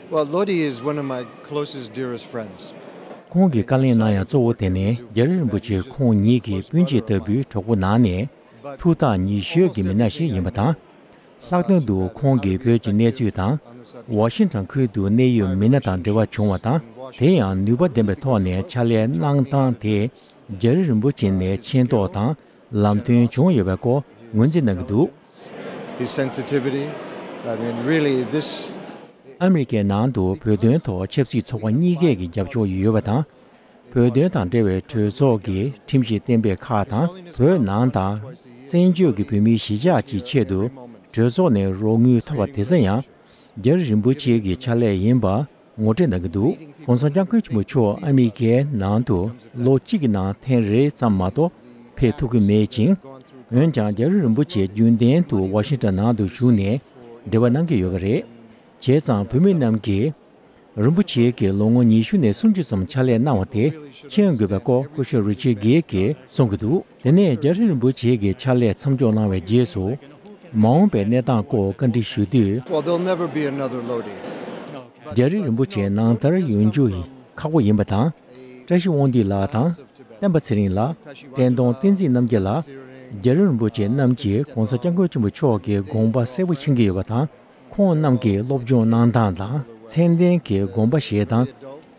Well, Lodi is one of my closest, dearest friends. ཁོང་གིས་བཀའ་ལན་གནང་ཡ་གཙོ་བོ་དེ་ནི་རྒྱ་རི་རིན་པོ་ཆེ་ཁོང་ཉིད་ཀྱི་སྤུན་མཆེད་ལྟ་བུའི་གྲོགས་པོ་ནང་ནས་ཐུགས་ཐག་ཉེ་ཤོས་ཀྱི་མི་སྣ་ཞིག་ཡིན་པ་དང་། ལྷག་དོན་དུ་ཁོང་གིས་བོད་ཀྱི་གནས་ཚུལ་དང་། ཝ་ཤིང་ཊོན་ཁུལ་དུ་གནད་ཡོད་མི་སྣ་དང་འབྲེལ་བ་བྱུང་བ་དང་། དེ་ཡང་ནུས་པ་ལྡན་པའི་ཐོག་ནས་ཕྱག་ལས་གནང་སྟངས་དེ། རྒྱ་རི་རིན་པོ་ཆེ་ནས་མཁྱེན་རྟོགས་དང་ལམ་སྟོན་བྱུང་ཡོད་པའི་སྐོར་ངོས་འཛིན་གནང་གི་འདུག། His sensitivity, I mean, really, this ཨ་མི་རི་ཀའི་ནང་དུ་བོད་དོན་ཐོག་ཆབ་སྲིད་ཚོགས་པ་གཉིས་ཀས་ཀྱི་རྒྱབ་སྐྱོར་ཡོད་པ་དང་། བོད་དོན་དང་འབྲེལ་བའི་གྲོས་ཚོགས་ཀྱི་ཁྲིམས་ཞིབ་གཏན་འབེབས་ཁག་དང་། བོད་ནང་དང་བཙན་བྱོལ་གྱི་བོད་མིའི་གཞིས་ཆགས་ཀྱི་ཆེད་དུ་གྲོས་ཚོགས་ནས་རོགས་དངུལ་ཐོབ་པ་དེ་ཚོ་ཡང་རྒྱ་རི་རིན་པོ་ཆེ་གི་ཕྱག་ལས་ཡིན་པ་ངོ་སྤྲོད་གནང་གི་འདུག། གོང་ས་སྐྱབས་མགོན་ཆེན་པོ་མཆོག་ཨ་མི་རི་ཀའི་ནང་དུ་ལོ་གཅིག་གི་ནང་ཐེངས་རེ་ཙམ་མ་གཏོགས་ཕེབས་ཐུབ་ཀྱི་མེད་ཅིང་། འོན་ཀྱང་རྒྱ་རི་རིན་པོ་ཆེ་རྒྱུན་ལྡན་དུ་ཝ་ཤིང་ཊོན་ནང་དུ་བཞུགས་ནས་འབྲེལ་བ་གནང་གི་ཡོད་པ་རེད། བྱས་ཙང་བོད་མི་རྣམས་ཀྱིས་རིན་པོ་ཆེ་གིས་ལོ་ངོ་ཉི་ཤུ་ནས་སུམ་ཅུ་ཙམ་ཕྱག་ལས་གནང་བ་དེ་མཁྱེན་དགོས་པའི་སྐོར་སྐུ་ཞབས་རི་ཆར་གྷེ་གིས་གསུང་གི་འདུག། དེ་ནས་རྒྱ་རི་རིན་པོ་ཆེ་གི་ཕྱག་ལས་མཚམས་འཇོག་གནང་བའི་རྗེས་སུ། མ་འོངས་པའི་གནས་སྟངས་སྐོར་བཀའ་འདྲི་ཞུ་དུས། Well, there'll never be another Lodi. རྒྱ་རི་རིན་པོ་ཆེ་ནང་ལྟར་ཡོང་རྒྱུ་ཁག་པོ་ཡིན་པ་དང་། བཀྲ་ཤིས་དབང་འདུས་ལགས་དང་། བསྟན་པ་ཚེ་རིང་ལགས། བཀྲས་མཐོང་བསྟན་འཛིན་རྣམ་རྒྱལ་ལགས། རྒྱ་རི་རིན་པོ་ཆེ་རྣམས་ཀྱིས་༸གོང་ས་༸སྐྱབས་མགོན་ཆེན་པོ་མཆོག་གི་དགོངས་པ་གསལ་པོ་མཁྱེན་གྱི་ཡོད་པ་དང་། ཁོང་རྣམས་ཀྱིས་སློབ་སྦྱོང་གནང་སྟངས་དང་མཚན་ལྡན་གྱི་དགོངས་པ་བཞེས་སྟངས་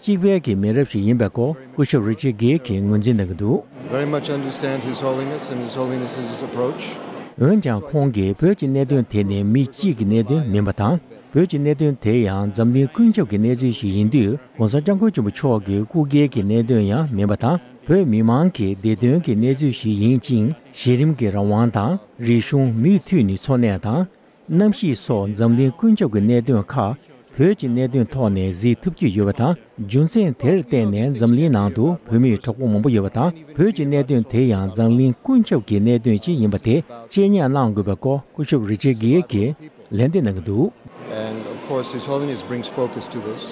གཅིག་པའི་གི་མི་རབས་ཤིག་ཡིན་པའི་སྐོར་སྐུ་ཞབས་རི་ཆར་གྷེ་གིས་ངོས་འཛིན་གནང་གི་འདུག། Very much understand His Holiness and His Holiness's approach. འོན་ཀྱང་ཁོང་གིས་བོད་ཀྱི་གནད་དོན་དེ་ནི་མི་གཅིག་གི་གནད་དོན་མིན་པ་དང་། བོད་ཀྱི་གནད་དོན་དེ་ཡང་འཛམ་གླིང་ཀུན་ཁྱབ་ཀྱི་གནས་ཚུལ་ཞིག་ཡིན་དུས། ༸གོང་ས་༸སྐྱབས་མགོན་ཆེན་པོ་མཆོག་གི་སྐུ་སྒེར་གྱི་གནད་དོན་ཡང་མིན་པ་དང་། བོད་མི་མང་གི་བདེ་དོན་གྱི་གནས་ཚུལ་ཞིག་ཡིན་ཅིང་། གཞི་རིམ་གྱི་རང་དབང་དང་། རིག་གཞུང་མུ་མཐུད་ནས་འཚོ་གནས་དང་། གནམ་གཤིས་སོགས་འཛམ་གླིང་ཀུན་ཁྱབ་ཀྱི་གནད་དོན་ཁག་བོད་ཀྱི་གནད་དོན་ཐོག་ནས་གཟིགས་ཐུབ་ཀྱི་ཡོད་པ་དང་། རྒྱུ་མཚན་དེར་བརྟེན་ནས་འཛམ་གླིང་ནང་དུ་བོད་མི་གྲོགས་པོ་མང་པོ་ཡོད་པ་དང་། བོད་ཀྱི་གནད་དོན་དེ་ཡང་འཛམ་གླིང་ཀུན་ཁྱབ་ཀྱི་གནད་དོན་ཅིག་ཡིན་པ་དེ་གཅེས་ཉར་གནང་དགོས་པའི་སྐོར་སྐུ་ཞབས་རི་ཆར་གྷེ་གིས་ལན་འདེབས་གནང་གི་འདུག། And of course, His Holiness brings focus to this.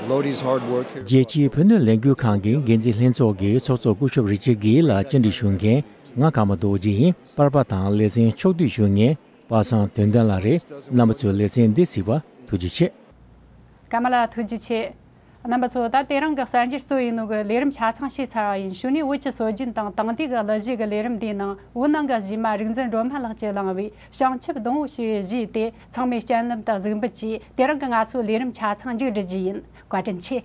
Lodi's hard work here. རྒྱལ་སྤྱིའི་བོད་གནས་ལས་འགུལ་ཁང་གི་འགན་འཛིན་ལྷན་ཚོགས་ཀྱི་ཚོགས་གཙོ་སྐུ་ཞབས་རི་ཆར་གྷེ་ལ་བཅར་འདྲི་ཞུ་མཁན་ང་ཀརྨ་རྡོ་རྗེ་ཡིན། པར་པ་དང་ལེ་ཚན་ཕྱོགས་བསྡུས་ཞུ་མཁན་པ་སངས་དོན་ལྡན་ལགས་རེད། རྣམ་པ་ཚོས་ལེ་ཚན་འདི་གཟིགས་པར་ཐུགས་རྗེ་ཆེ། ཀརྨ་ལགས་ཐུགས་རྗེ་ཆེ། རྣམ་པ་ཚོ། ད་དེ་རིང་གི་གསར་འགྱུར་གཙོ་ཡིན་ནོ་གི་ལས་རིམ་ཆ་ཚང་ཤེས་ཚར་བ་ཡིན། གཞུག་ནས་བོད་ཀྱི་སྲོལ་རྒྱུན་དང་དེང་དུས་ཀྱི་གླུ་གཞས་ཀྱི་ལས་རིམ་འདིའི་ནང་བོད་ནང་གི་གཞས་མ་རིག་འཛིན་སྒྲོལ་མ་ལགས་ཀྱིས་བླངས་པའི་བྱང་ཆུབ་སྡོང་བོ་ཞེས་པའི་གཞས་དེ་ཚང་མས་སྤྱན་ལམ་དུ་གཟིགས་འབུལ་གྱིས། དེ་རིང་གི་ང་ཚོའི་ལས་རིམ་ཆ་ཚང་མཇུག་སྒྲིལ་རྒྱུ་ཡིན། བཀའ་དྲིན་ཆེ།